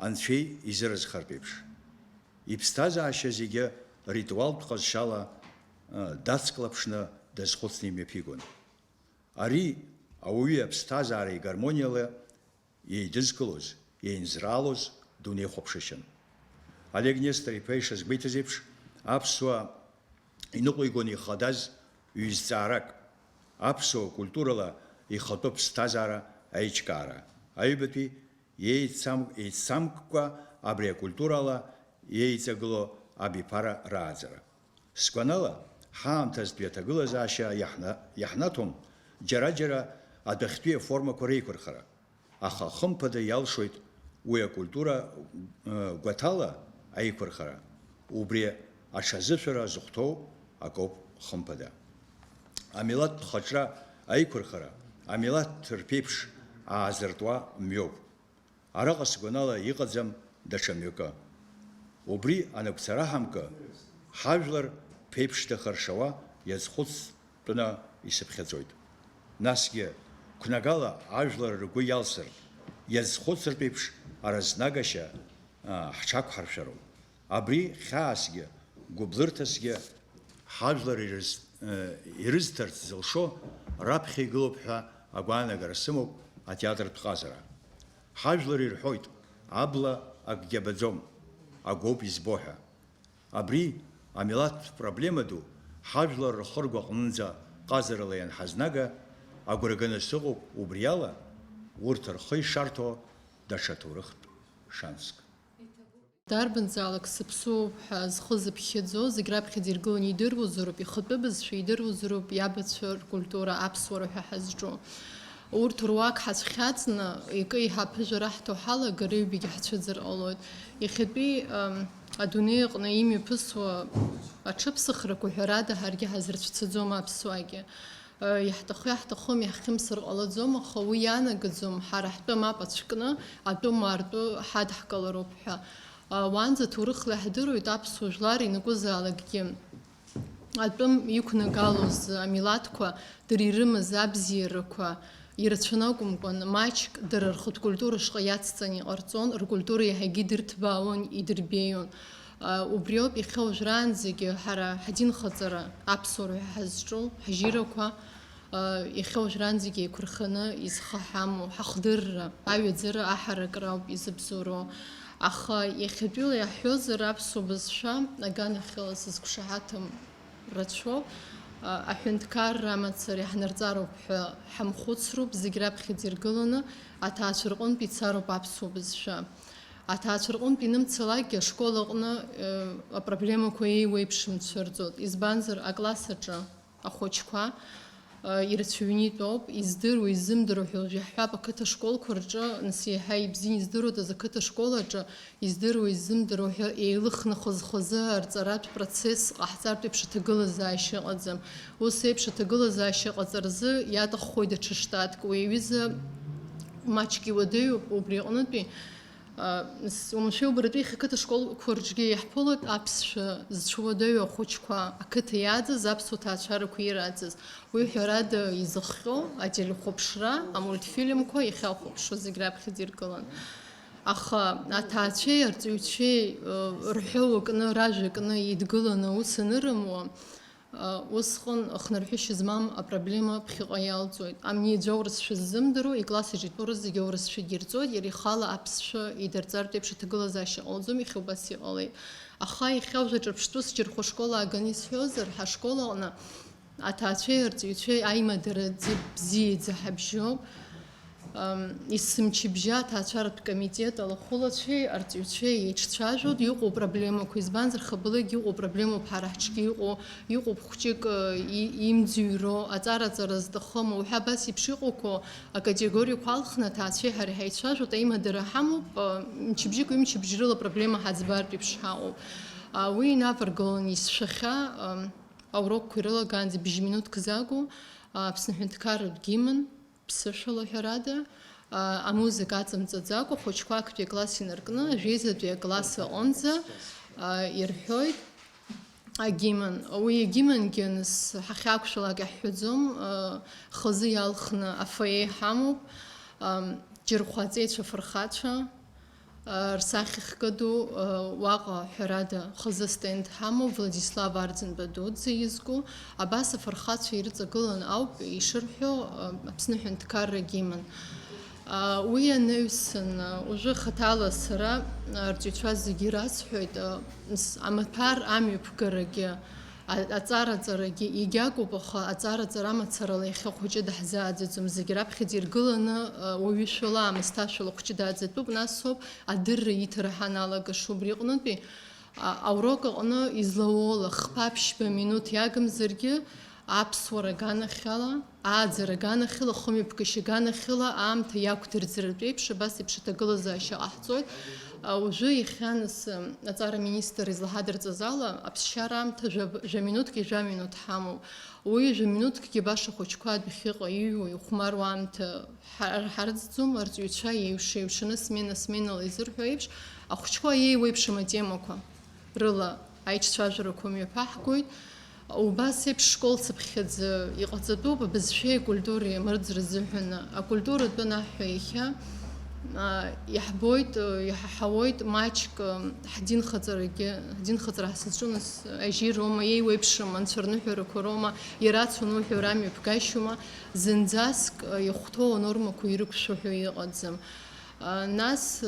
анцәеи изыразхартә еиԥш. Иԥсҭазаашьа зегьы ритуалтә ҟазшьала, ы, дацклаԥшны дазхәыцны имҩаԥигон. Ари ауаҩы аԥсҭазаареи гармониала еидызкылоз, еинзраалоз дунеихәаԥшышьан. Олег Нестор-иԥа ишазгәеиҭаз еиԥш, аԥсуаа иныҟәигон ихадаз ҩ-зҵаарак, аԥсуа культурала ихатәы ԥсҭазаара аиҿкаара, аҩбатәи еицам-, еицамккәа абри акультурала еиҵагылоу абиԥара рааӡара. Сгәанала, ҳаамҭазтәи аҭагылазаашьа иаҳна-, иаҳнаҭом џьара-џьара адәахьтәи аформақәа реиқәырхара, аха хымԥада иалшоит уи акультура, ы, гәаҭала аиқәырхара, убри аҽазышәара зыхәҭоу акоуп хымԥада. Амилаҭтә хаҿра аиқәырхара, амилаҭ рԥеиԥш аазыртуа мҩоуп. Араҟа сгәанала иҟаӡам даҽа мҩакы. Убри анагәцара ҳамкы, ҳажәлар ԥеиԥшда харшауа иазхәыцтәны исыԥхьаӡоит. Насгьы, қәнагала ажәлар ргәы иалсыртә, иазхәыцыртә еиԥш аразнагашьа, а, ҳҽақәҳаршәароуп. Абри хьаасгьы, гәыблырҭасгьы ҳажәлар ирыз-, э, ирызҭарц зылшо раԥхьа игылоуп ҳәа агәаанагара сымоуп атеатртә ҟазара. Ҳажәлар ирҳәоит, абла акгьы абаӡом, агәоуп избо ҳәа. Абри амилаҭтә проблема ду, ҳажәлар рхыргәаҟнынӡа ҟазарала ианҳазнага, агәра ганы сыҟоуп убриала, урҭ рхы ишарҭо даҽа ҭоурыхтә шанск. Дарбанзаалак сыԥсуоуп ҳәа зхы зыԥхьаӡо, зегь раԥхьаӡа иргыланы идыруазароуп ихатәы бызшәа, идыруазароуп иабацәа ркультура, аԥсуара ҳәа ҳазҿу. Урҭ руак ҳацәхьаҵны, икы-еиҳа аԥыжәара ҳҭо ҳалагар, ҩбагьы ҳцәыӡыр ҟалоит. Иахьатәи, ам, адунеи аҟны имҩаԥысуа аҽыԥсахрақәа, ҳәарада, ҳаргьы ҳазырцәцаӡом аԥсуаагьы. Иаҳҭаху-иаҳҭахым иаҳхьымсыр ҟалаӡом, аха уи иаанагаӡом ҳара ҳтәы мап ацәкны атәым аартәы ҳадҳкылароуп ҳәа. Уаанӡа ҭоурыхла иаҳдыруеит аԥсуа жәлар ианакәызаалакгьы атәым иқәнагалоз амилаҭқәа, дара ирымаз абзиарақәа ирацәаны акәымкәан, маҷк дара рхатә культура шҟа иацҵаны иҟарҵон, ркультура иаҳагьы идырҭбаауан, идырбеион. Убриоуп иахьа уажәраанӡагьы ҳара ҳдинхаҵара, аԥсуара ҳәа ҳазҿу ҳжьирақәа, иахьа уажәраанӡагьы еиқәырханы изхы ҳамоу, ҳахдырра, аҩаӡара аҳаракра ауп изыбзоуроу. Аха иахьатәиала иаҳҳәозар, аԥсуа бызшәа аганахьала сызқәшаҳаҭым рацәоуп. Аҳәынҭқарра амацара иаҳнарҵароуп ҳәа ҳамхәыцроуп, зегь раԥхьаӡа иргыланы аҭаацәа рҟынтә ицароуп аԥсуа бызшәа. Аҭаацәа рҟынтә инымцалакгьы ашкол аҟны, э, апроблемақәа еиуеиԥшым цәырҵуеит. Избанзар, акласс аҿы ахәыҷқәа, э, ирацәаҩны итәоуп, издыруа, изымдыруа ҳәа уажә иаҳҳәап, ақыҭа школқәа рҿы, нас еиҳа ибзианы издыруадаз ақыҭа школ аҿы, издыруа, изымдыруа ҳәа еилыхны хазы-хазы арҵаратә процесс ҟаҳҵартә еиԥш аҭагылазаашьа ыҟаӡам. Ус еиԥш аҭагылазаашьа ҟаҵаразы иаҭаххоит даҽа штатк. Уи аҩыза маҷк иуадаҩуп убри аҟнытәи. Уамашәа убаратәи иахьа ақыҭа школқәа рҿгьы иаҳԥылоит аԥсшәа зцәуадаҩу ахәыҷқәа, ақыҭа иааӡаз аԥсуа ҭаацәарақәа ирааӡаз. Уи ҳәарада изыхҟьо ателехәаԥшра, амультфильмқәа иахьахәаԥшуа зегь раԥхьаӡа иргылан. Аха аҭаацәеи арҵаҩцәеи, э, рҳәоу акны, ражәа акны идгыланы аус анырымуа, Усҟан хнырҳәышьа змам апроблема ԥхьаҟа иалҵуеит. Амни аӡәы аурысшәа ззымдыруа, икласс аҿы итәоу рызегьы аурысшәагьы ирҵоит, иара ихала аԥсшәа идырҵартә еиԥш аҭагылазаашьа ҟалаӡом, иахьа убас иҟалеит. Аха иахьа уже ҿырԥштәыс џьырхәа школ ааганы исҳәозар, ҳашкол аҟны аҭаацәеи арҵаҩцәеи аимадара ӡы-, бзиаӡа ҳабжьоуп. Ам, есымчыбжьа аҭаацәаратә комитет алахәылацәеи арҵаҩцәеи еиҿцәажәоит, иҟоу проблемақәа, избанзар, хабалагьы иҟоу проблемоуп, ҳара ҳҿгьы иҟоу, иҟоуп хәҷык, ы, и-, имӡырҩроу, аҵара-ҵара зҭахым, уҳәа абас еиԥш иҟоуқәоу акатегориақәа алхны аҭаацәеи ҳареи ҳаицәажәоит, аимадара ҳамоуп, ы, мчыбжьык ҩымчыбжь рыла апроблема ҳаӡбартә еиԥш ҳаҟоуп. А, уи инаваргылан исшәахьа, ам, аурокқәа ирылагаанӡа бжьминуҭк закәу, а, Аԥсны аҳәынҭқарратә гимн, ԥсышәала ҳәарада, а, амузыка аҵамҵаӡакәа, хәыҷқәа актәи акласс инаркны, ажәеизатәи акласс аҟынӡа, а, ирҳәоит агимн. Уи агимнгьы, нас, ҳахьақәшәалак иаҳҳәаӡом, а, хазы иалхны афоие ҳамоуп. Ам, Џьырхәа аҵеицәа фырхацәа, а, рсахьа хкы ду, а, уаҟа ҳәарада хазы стенд ҳамоуп, Владислав Арӡынба дуӡӡа изку, абас афырхацәа ирыҵагылан ауп ишырҳәо, а, Аԥсны аҳәынҭқаррагьы иман. А, уи анаҩсан, а, уажәы хаҭала сара, а, арҵаҩцәа зегьы расҳәоит, а, с-, амаҭәар амҩаԥгарагьы, а-, аҵараҵарагьы егьакоуп, аха аҵараҵара амацарала иахьа хәыҷы даҳзааӡаӡом. Зегь раԥхьаӡа иргыланы, а, уаҩышәала, аамысҭашәала хәыҷы дааӡатәуп, нас ауп адырра иҭара ҳаналагаша. Убри аҟнытәи, а, аурок аҟны излауоула хԥа-ԥшьба минуҭ иагымзаргьы, аԥсуара аганахьала, ааӡара аганахьала, хымҩаԥгашьа аганахьала аамҭа иақәдырӡратә еиԥш, абас еиԥш аҭагылазаашьа ҟаҳҵоит. А, уажәы иахьа нас, м, аҵара аминистр излаҳадырҵаз ала, аԥсшьара аамҭа жәа-, жәа-минуҭки жәа-минуҭ ҳамоуп. Уи жәа-минуҭкгьы баша ахәыҷқәа адәахьыҟа иҩуа, ихәмаруа аамҭа ҳар-, ҳарӡӡом, арҵаҩцәа еиуш-еиушаны смена-сменала изырҳәо еиԥш, ахәыҷқәа еиуеиԥшым атемақәа рыла аиҿцәажәарақәа мҩаԥаҳгоит. Убас еиԥш школ цыԥхьаӡа иҟаҵатәуп абызшәеи акультуреи амырӡра азыҳәан. Акультура атәы анаҳҳәа иахьа, а, иаҳбоит, а, иҳаҳауеит маҷк, а, ҳдинхаҵарагьы, ҳдинхаҵара ҳзызҿу нас ажьи роума, еиуеиԥшым анцәа рныҳәарақәа роума, ирацу ануҳәо рамҩаԥгашьоума, зынӡаск, а, ихәҭоу анормақәа ирықәшәо ҳәа иҟаӡам. А, нас, а,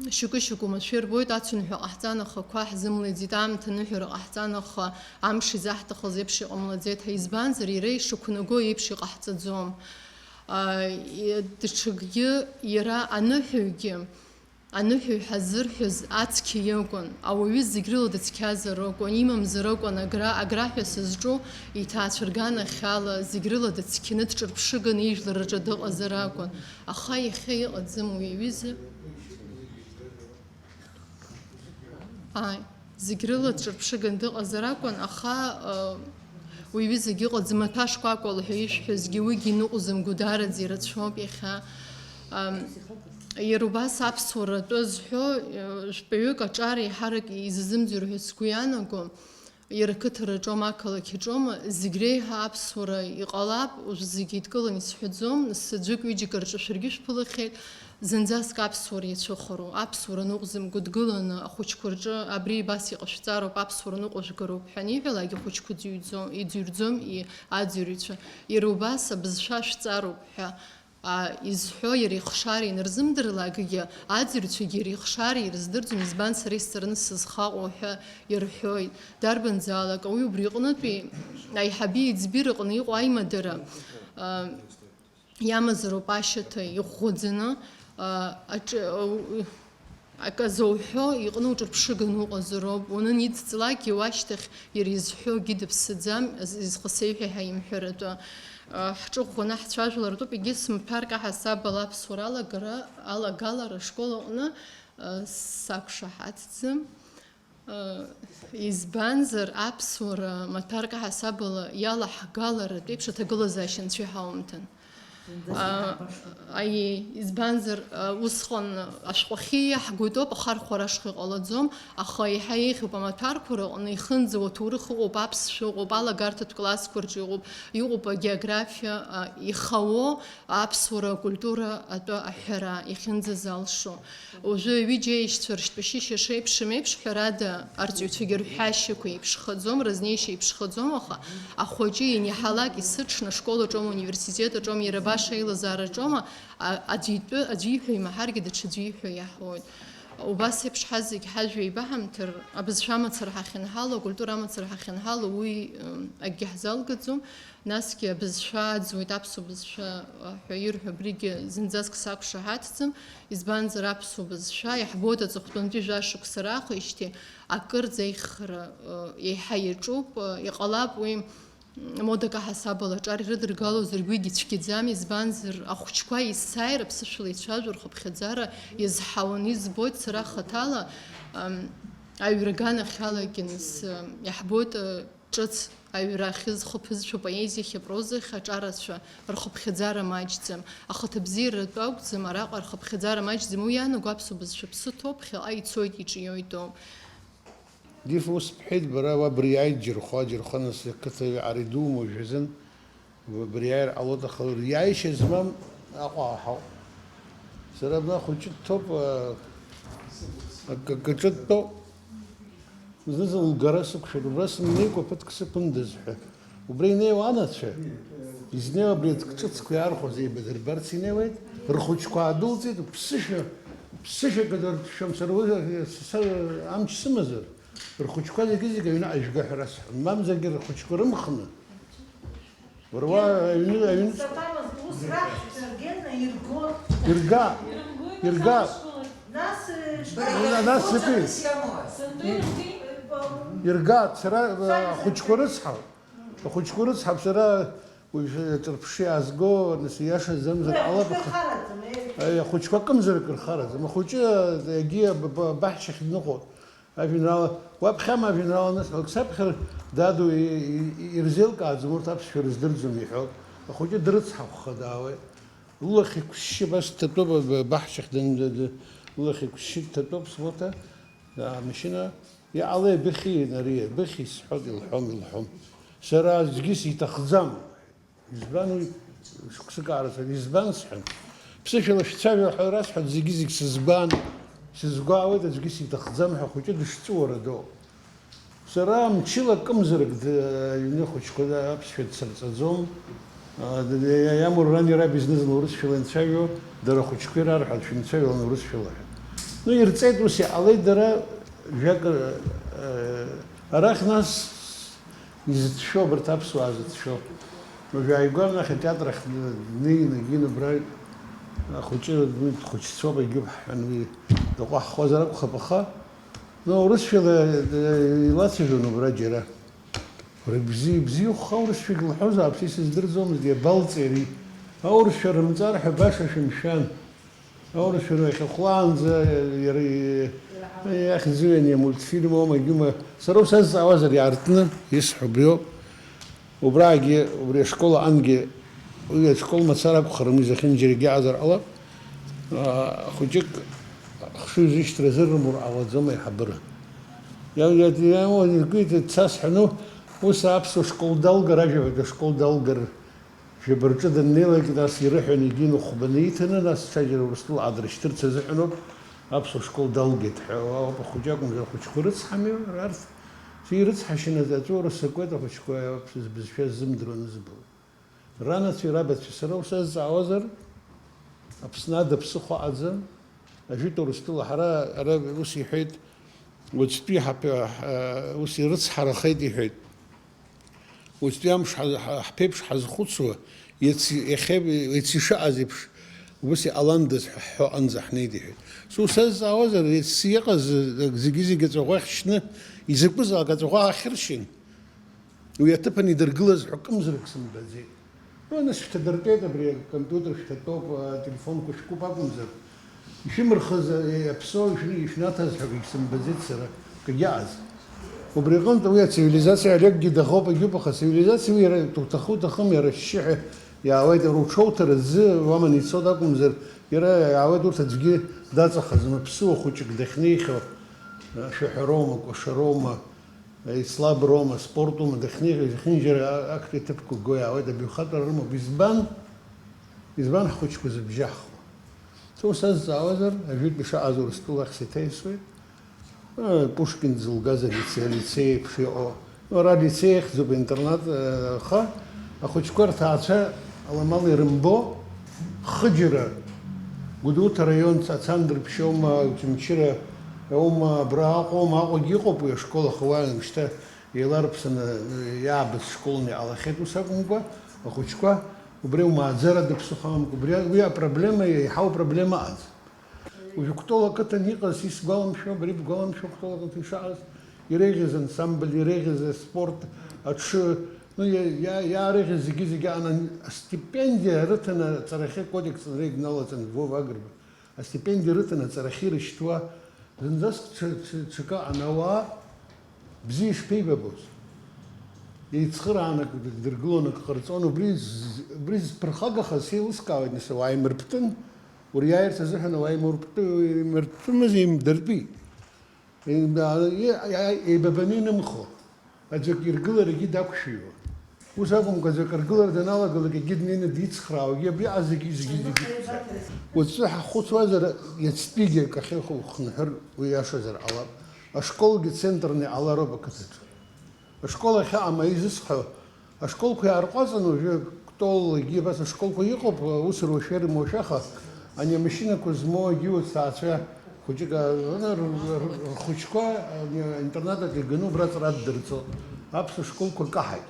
Шьоукы-шьоукы уамашәа ирбоит, ацәынҳәа ҟаҳҵан, аха ақәа ҳзымлеиӡеит, аамҭа аныҳәара ҟаҳҵан, аха амш изаҳҭахыз еиԥш иҟамлаӡеит ҳәа. Избанзар, иара ишықәнаго еиԥш иҟаҳҵаӡом. А, и-, даҽакгьы, иара аныҳәаҩгьы, аныҳәаҩ ҳәа ззырҳәоз ацқьа иакәын, ауаҩы зегь рыла дыцқьазар акәын, имамзар акәын агра, агра ҳәа сызҿу иҭаацәа рганахьала, зегь рыла дыцқьаны дҿырԥшыганы ижәлар рҿы дыҟазар акәын. Аха иахьа иҟаӡам уи аҩыза. Ааи, зегь рыла дҿырԥшыган дыҟазар акәын, аха, ы, уи аҩызагьы ыҟаӡам, аҭәа шкәакәала ҳәа ишәҳәозгьы, уигьы иныҟәӡам, гәыдараӡа ирацәоуп иахьа. Ам, иара убас аԥсуара атәы зҳәо, ы, жәпаҩык аҿар еиҳарак изазымӡырҩ ҳәа сгәы ианаго. Иара ақыҭараҿоума, ақалақь аҿоума, зегь реиҳа аԥсуара иҟалап, уажә зегь еидкыланы исҳәаӡом, нас аӡәык-ҩыџьак рҿы шәаргьы шәԥылахьеит, зынӡаск аԥсуара иацәыхароу, аԥсуара ныҟәзам гәыдгыланы ахәыҷқәа рҿы абри абас иҟашәҵароуп, аԥсуара ныҟәыжәгароуп ҳәа аниҳәалак, ахәыҷқәа ӡыҩӡом, иӡырҩӡом и-, аӡырҩцәа. Иара убас абызшәа шәҵароуп ҳәа А, изҳәо иара ихшара инарзымдырлакгьы, аӡырҩцәагьы иара ихшара ирыздырӡом, избан сара исҵарны сызхаҟоу ҳәа ирҳәоит. Дарбанзаалак ауаҩы убри аҟнытәи аиҳаби аиҵби рыҟны иҟоу аимадара, а, иамазароуп ашьаҭа иӷәӷәаӡаны, а, аҿы, а, у-, Акы зоуҳәо иҟны уҿырԥшыганы уҟазароуп, уанынидҵлакгьы уашьҭахь иара изҳәогьы дыԥсыӡам, з-, изхысеиҳәеи ҳәа имҳәаратәы. Ҳҿыӷәӷәаны ҳцәажәалартәуп, егьыс маҭәарк аҳасабала аԥсуара алагара, алагалара ашкол аҟны, сақәшаҳаҭӡам. Избанзар, аԥсуара маҭәарк аҳасабала иалаҳгаларатә еиԥш аҭагылазаашьа анцәа иҳаумҭан. А, аиеи, избанзар, а, усҟан ашәҟәахьы иаҳгоитоуп, ахархәара ашҟа иҟалаӡом, аха еиҳа еиӷьуп амаҭәарқәа рыҟны, ихынӡауа ҭоурых ыҟоуп, аԥсшәа ыҟоуп, алагарҭатә классқәа рҿы иҟоуп, иҟоуп агеографиа, а, ихауо аԥсуара акультура атәы аҳәара иахьынӡазалшо. Уажәы ҩыџьа аишьцәа ршьтәашьышьа шеиԥшым еиԥш, ҳәарада, арҵаҩцәагьы рҳәашьақәа еиԥшхаӡом, разнеишьа еиԥшхаӡом, аха ахәыҷы ианиаҳалак, есыҽны ашкол аҿома, ауниверситет аҿома, иара баша аилазаара аҿома, а-, аӡәы итәы, аӡәы ииҳәо имаҳаргьы, даҽаӡәы ииҳәо иаҳауеит. Убас еиԥш ҳазегь ҳажәа еибаҳамҭар, абызшәа амацара ҳахьынҳало, акультура амацара ҳахьынҳало, уи, м, акгьы ҳзалгаӡом. Насгьы абызшәа аӡуеит, аԥсуа бызшәа ҳәа ирҳәо абригьы зынӡаск сақәшаҳаҭӡам, избанзар аԥсуа бызшәа иаҳбоит аҵыхәтәантәи жәашықәса раахеижьҭеи акырӡа аиххара, ы, еиҳа иаҿуп, ы, иҟалап уи, м, модак аҳасабала аҿар ирыдыргалозаргь уигьы цәгьаӡам, избанзар ахәыҷқәа есааира аԥсышәала ицәажәо рхыԥхьаӡара иазҳауан, избоит сара хаҭала, ам, аҩра аганахьалагьы нас, ы, иаҳбоит, ы, Ҿыц аҩра ахьызхыԥызшәа поезиахьи апрозахьи аҿарацәа рхыԥхьаӡара маҷӡам. Ахаҭабзиаратәы акәӡам, араҟа рхыԥхьаӡара маҷӡам. Уи иаанаго аԥсуа бызшәа ԥсы ҭоуп, ԥхьаҟа ицоит, иҿиоитоуп. Диф, ус бҳәеит бара, уа бриааит Џьырхәа, Џьырхәа нас ақыҭа ари дуума уажәазын? Б-, бриааир ҟалоит, аха риааишьа змам Аҟәа ҳауп. Сара абна хәыҷы дҭоуп, а, акы-, акаҿы дтәоуп. Зны-зынла лгара сықәшәоит, убра сымнеикәа ԥыҭк сықәындаз ҳәа. Убра инеиуа анацәа, изнеиуа абри аҵк ҿыцқәа иаархәаз еибадырбарц инеиуеит, рхәыҷқәа аадәылҵит, ԥсышәа, ԥсышәа кадыршәом, сара уи, са, амч сымазар, рхәыҷқәа зегьы-зегьы аҩны ажәга ҳәа расҳәон, мамзаргьы рхәыҷқәа рымхны, уара уа аҩны, аҩны Саҭамыз ус раҳәшьцәа ргена ирго. Ирга, ирга. Нас, э, Бра-, нас Бра-, сыти. Сантуи ргеи? Иргат, сара, э, ахәыҷқәа рыцҳауп. Ахәыҷқәа рыцҳауп, сара уажәы ҿырԥшы иаазго, нас ииашаӡамзар Уи ҟалап, ахәыҷқәа аха, рхараӡам, э. Аи, ахәыҷқәа акымзар акыр хараӡам. Ахәыҷы, егьи аб-, аб-, абаҳчахь дныҟәоит. Ажәеинраала, уаԥхьама ажәеинраала анысҳәалак саԥхьар, даду, и-, и-, ирзеилкааӡом, урҭ аԥсшәа рыздырӡом иҳәоит. Ахәыҷы дрыцҳахәха даауеит. Лылахь иқәшьшьы абас дҭатәоуп, аб-, абаҳчахь дын-, д-, д-, лылахь иқәшьшьы дҭатәоуп, смоҭа, амашьына, иҟалеи, абыхьи, ари, абыхьи, сҳәоит, илҳәом, илҳәом. Сара аӡәгьы сиҭахӡам. Избан уи шықәсык аарацәан, избан сҳәан. Ԥсышәала шәцәажәо ҳәа расҳәоит, зегьы-зегь сызгәаан, сызгәаауеит, аӡәгьы сиҭахӡам ҳәа, ахәыҷы дышҵәыуара доуп. Сара мчыла акымзарак д-, аҩны ахәыҷқәа аԥсшәа дсырҵаӡом. А, д-, д-, иа-, иамур рани раби зны-зынла урысшәала инцәажәо, дара ахәыҷқәа ирарҳәоит, шәымцәажәалан урысшәала ҳәа. Ну, ирҵеит, ус иҟалеит, дара жәак, э, арахь нас изыцәшәо, абарҭ аԥсуаа зыцәшәо. Уажә ааигәа нахь атеатр ахь днеины, егьин убра ахәыҷы, уи дхәыҷцәоуп, егьуп ҳҳәан, уи дыҟәаҳхуазар акәхап, аха, ну, урысшәала, э, илацәажәон убра џьара. Уара, бзиа, бзиахәха, урысшәагь лҳәозаап, са исыздырӡомызт, иабалҵеи ари? Аурысшәа рымҵар ҳәа баша шәымшәан. Аурысшәа рахь ихәлаанӡа иара и-, иахьӡыҩын, иа мультфильм оума, егьума, сара усазҵаауазар иаартны исҳәо убриоуп. Убраагьы, убри ашкол аҟынгьы, уи ашкол мацара акәхарым, изахьынџьарагьы аҟазар ҟалап. Аа, хәыҷык ахшыҩзышьҭра зырмур ҟалаӡом аиҳабыра. Иа-, иа-, иа-, иа-, дцас ҳәа, ну, ус аԥсуа школ далгар, ажәабатәи ашкол далгар, Жәаба рҿы даннеилак, нас ирыҳәон, егьи нхәбаны иҭаны, нас ҽаџьара Урыстәыла адрышьҭырц азыҳәаноуп аԥсуа школ далгеит ҳәа ауп, ахәыҷы акәымзар, ахәыҷқәа рыцҳами, арҭ ирыцҳашьаны аҵәуара сакуеит, ахәыҷқәа аԥсуа бызшәа ззымдыруа анызбалак. Ранацәеи рабацәеи сара усазҵаауазар, Аԥсны ада ԥсыхәа аӡам, ажәытә Урыстәыла ҳара, ара ус иҳәеит, уаҵәтәи ҳаԥ-, ус ирыцҳарахеит иҳәеит. Уаҵәтәи амш ҳа-, ҳа-, ҳԥеиԥш ҳазхәыцуа, иац-, иахьа, иац ишыҟаз еиԥш, убас иҟаландаз ҳәа ҳҳәо аҟынӡа ҳнеит, иҳәеит. Сусазҵаауазар, иац иҟаз зегьы-зегьы аҵәаӷәа ахьшьны, изакәызаалак аҵәаӷәа аахьыршьын, уи аҭыԥан идыргылаз ҳәа кымзарак сымбаӡеит. Ну, нас шәҭадыртәеит, абри акомпиутер шәҭатәоуп, ателефонқәа шәкуп акәымзар, ишәымырхыз, э, аԥсуа ишәны-, ишәнаҭаз ҳәа акгьы сымбаӡеит сара, акгьы ааз. Убри аҟынтә уи ацивилизациа Олеггьы даӷоуп, агьуп, аха ацивилизациа уи иара уҭаху-уҭахым, иара ашьшьыҳәа иаауеит, иара уҽоуҭар азы уаман ицоит акәымзар, иара иаауеит, урҭ аӡәгьы даҵахаӡом, аԥсуа хәыҷык дахьнеихьоу, ашәаҳәароума, кәашароума, Еицлаброума, спортума, дахьнеиуа зехьынџьара актәи аҭыԥқәа го иаауеит, абаҩхатәра рымоуп. Избан? Избан ҳхәыҷқәа зыбжьаҳхуа? Ус азҵаауазар, ажәытәтәи шаҟаз Урыстәылахь сеиҭаисуеит. Э, Пушкин дзылгаз алице-, алицеи еиԥш иҟоу. Ара алицеи ахьӡуп, интернат, э, аха ахәыҷқәа рҭаацәа аламала ирымбо, хыџьара, Гәдоуҭа араион, Ацандрыԥшь аума, Очамчыра аума, абра Аҟәа аума, Аҟәагьы иҟоуп уи ашкол, аха уа шьҭа еиларԥсаны, э, иаабац школны иҟалахьеит, ус акәымкәа, ахәыҷқәа убри умааӡара дыԥсыхәа амкәа, убри, уи апроблема, еиҳау проблема аӡ. Уажәы Кәтол ақыҭан иҟаз, исгәаламшәо, абри бгәаламшәо Кәтол ақыҭан ишаҟаз, иреиӷьыз ансамбль, иреиӷьыз аспорт, аҽы, ну, иа-, иа-, иаареиӷьыз зегьы-зегьы аан-, астипендиа рыҭаны аҵарахьы акодекс аанрыжьны иналаҵан Вова Агрба. Астипендиа рыҭаны аҵарахьы ирышьҭуа, зынӡаск ҽа-, ҽа-, ҽакы аҟан ауаа бзиа ишԥеибабоз? Еицхырааны акы дыргылон, акы ҟарҵон, убри з-, убри зԥырхагахаз сеилыскаауеит, нас, ауаа имырптын, уриааирц азыҳәан ауаа имырптәы-, имырптәымыз, имдыртәит. Еибабаны инымхо, аӡәк иргыларагьы дақәшәиуа. Ус акәымкәа, аӡәы акы аргылара даналагалак, егьи днеины дицхраауагьы абриаҟара зегьы, зегьы, зегьы. Уаҵәы ҳаххәыцуазар, иацтәигьы акахьы ухынҳәыр, уи иашазар ҟалап. Ашколгьы центрны иҟалароуп ақыҭаҿы. Ашкол ахьаҟам аизысҳәо, ашколқәа иаарҟәаҵын, уажәы Кәтолгьы абас ашколқәа иҟоуп, ус руашәа ирымоушәа, аха ани амашьынақәа змоу егьи уаҵәцәа хәыҷык, а, р-, р-, р-, рхәыҷқәа, ани, интернатаҿ иганы убра аҵара ддырҵо. Аԥсуа школқәа каҳаит.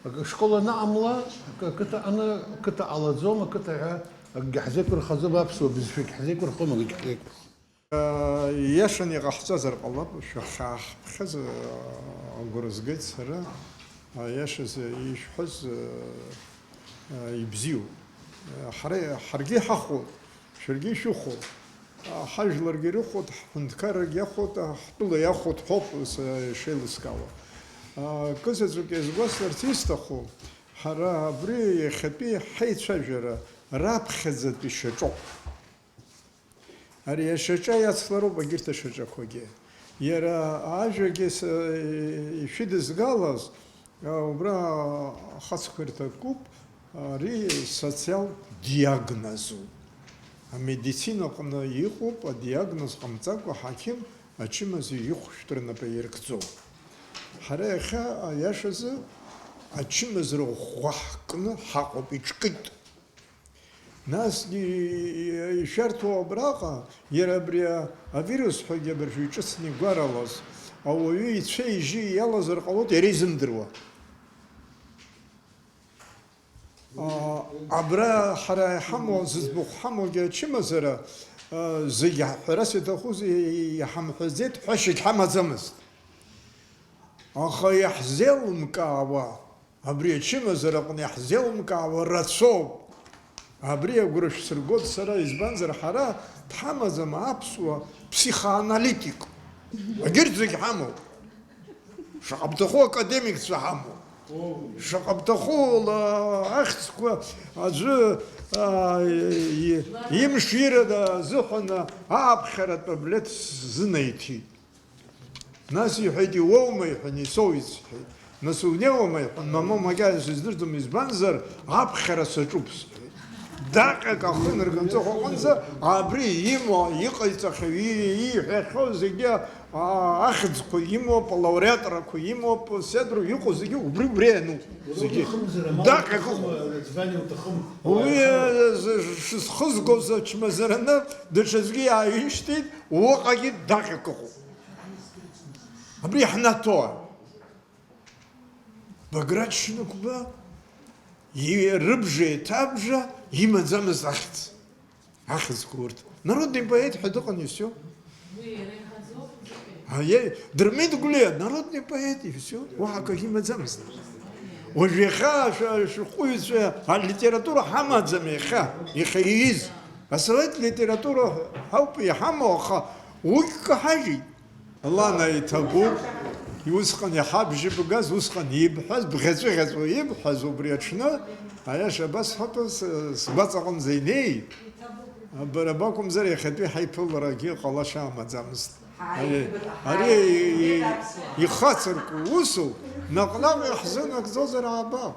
Ак-, ашкол анаҟамла, ак-, ақыҭа аны, ақыҭа ҟалаӡом, ақыҭа ҳәа акгьы ҳзеиқәырхаӡом, аԥсуа бызшәагь ҳзеиқәырхом, акгьы ҳзеиқәырхом. Иашаны иҟаҳҵазар ҟалап, шәахьаахԥхьаз агәра згеит сара, аиашазы ишәҳәаз ибзиоуп. Ҳара, ҳаргьы иҳахәот, шәаргьы ишәыхәот, ҳажәларгьы ирыхәот, ҳҳәынҭқаррагьы иахәот, ҳтәыла иахәот ҳәоуп шеилыскаауа. Кызаҵәык иазгәасҭарц исҭаху, ҳара абри иахьатәи ҳаицәажәара раԥхьаӡатәи шьаҿоуп. Ари ашьаҿа иацлароуп егьырҭ ашьаҿақәагьы. Иара ажәагьы с-, ишәыдызгалаз, а, убра ахацқәа ирҭакуп, ари социал диагнозуп. Амедицина аҟны иҟоуп адиагноз ҟамҵакәа ҳақьым ачымазаҩ ихәшәтәра напы аиркӡом. Ҳара иахьа, аиашазы, ачымазара ӷәӷәа ҳкны ҳаҟоуп, иҿкит. Насгьы ишәарҭоу абраҟа, иара абри авирус ҳәагьы абыржәы иҿыцны игәаралаз, ауаҩы ицәа-ижьы иалазар ҟалоит, иара изымдыруа. А, абра ҳара иҳамоу, зыӡбахә ҳамоугьы ачымазара, а, зегь ҳҳәарас иаҭахузеи, иҳамҳәаӡеит, ҳәашьагь ҳамаӡамызт. Аха иаҳзеилымкаауа, абри ачымазара аҟны иаҳзеилымкаауа рацәоуп. Абри агәра шәсыргоит сара, избанзар, ҳара дҳамаӡам аԥсуа психоаналитик. Егьырҭ зегь ҳамоуп. Шаҟа бҭаху академикцәа ҳамоуп. Шаҟа бҭаху ла-, ахьӡқәа аӡәы, а, и-, имширада азыҳәан ааԥхьаратә таблет сзынаиҭеит. Нас иҳәеит, иуоума, иҳәан, исоуит, сҳәеит. Нас унеиуама, иҳәан, мамоу, макьана сыздырӡом, избанзар, аԥхьара саҿуп, сҳәеит. Даҟьак ахы нырганы аҟынӡа, абри имоу, иҟаиҵахьоу, и-, ииҳәахьоу зегьы, а, ахьӡқәа имоуп, алауреатрақәа имоуп, седру иҟоу зегьы убри, убри иануп, зегьы. Даҟьак ыҟоуп. Уи, э, з-, шысхызгоз ачмазараны даҽаӡәгьы иааишьҭит, уаҟагьы даҟьак ыҟоуп. Абри ҳнаҭо. Баграт Шьынқәба и-, рыбжа еиҭабжа имаӡамызт ахьӡ. Ахьӡқәа урҭ. Народный поет ҳәа дыҟан, и всё. Уи иара иҳаӡоуп, зыҟеи? Аиеи, Дырмит Гәлиа, народный поет, и всё. Уаҳа акагьы имаӡамызт. Уажә иахьа ашә-, ашәҟәыҩҩцәа алитература ҳамаӡам иахьа, иахьа ииз. Асовет литература ҳауп иҳамоу, аха уигь каҳажьит. Лана иҭабуп, усҟан иҳабжьыбгаз, усҟан ибҳәаз, бӷьаҵәыӷьаҵәуа ибҳәаз убри аҽны, аиаша абасҳәап, с-, сгәаҵаҟынӡа инеит. Бара бакәымзар, иахьатәи ҳаиԥыларагьы ҟалашьа амаӡамызт. Ҳаи, Ари, ари, ари, ихацырку усуп, наҟ-наҟ иаҳзынагӡозар ааба.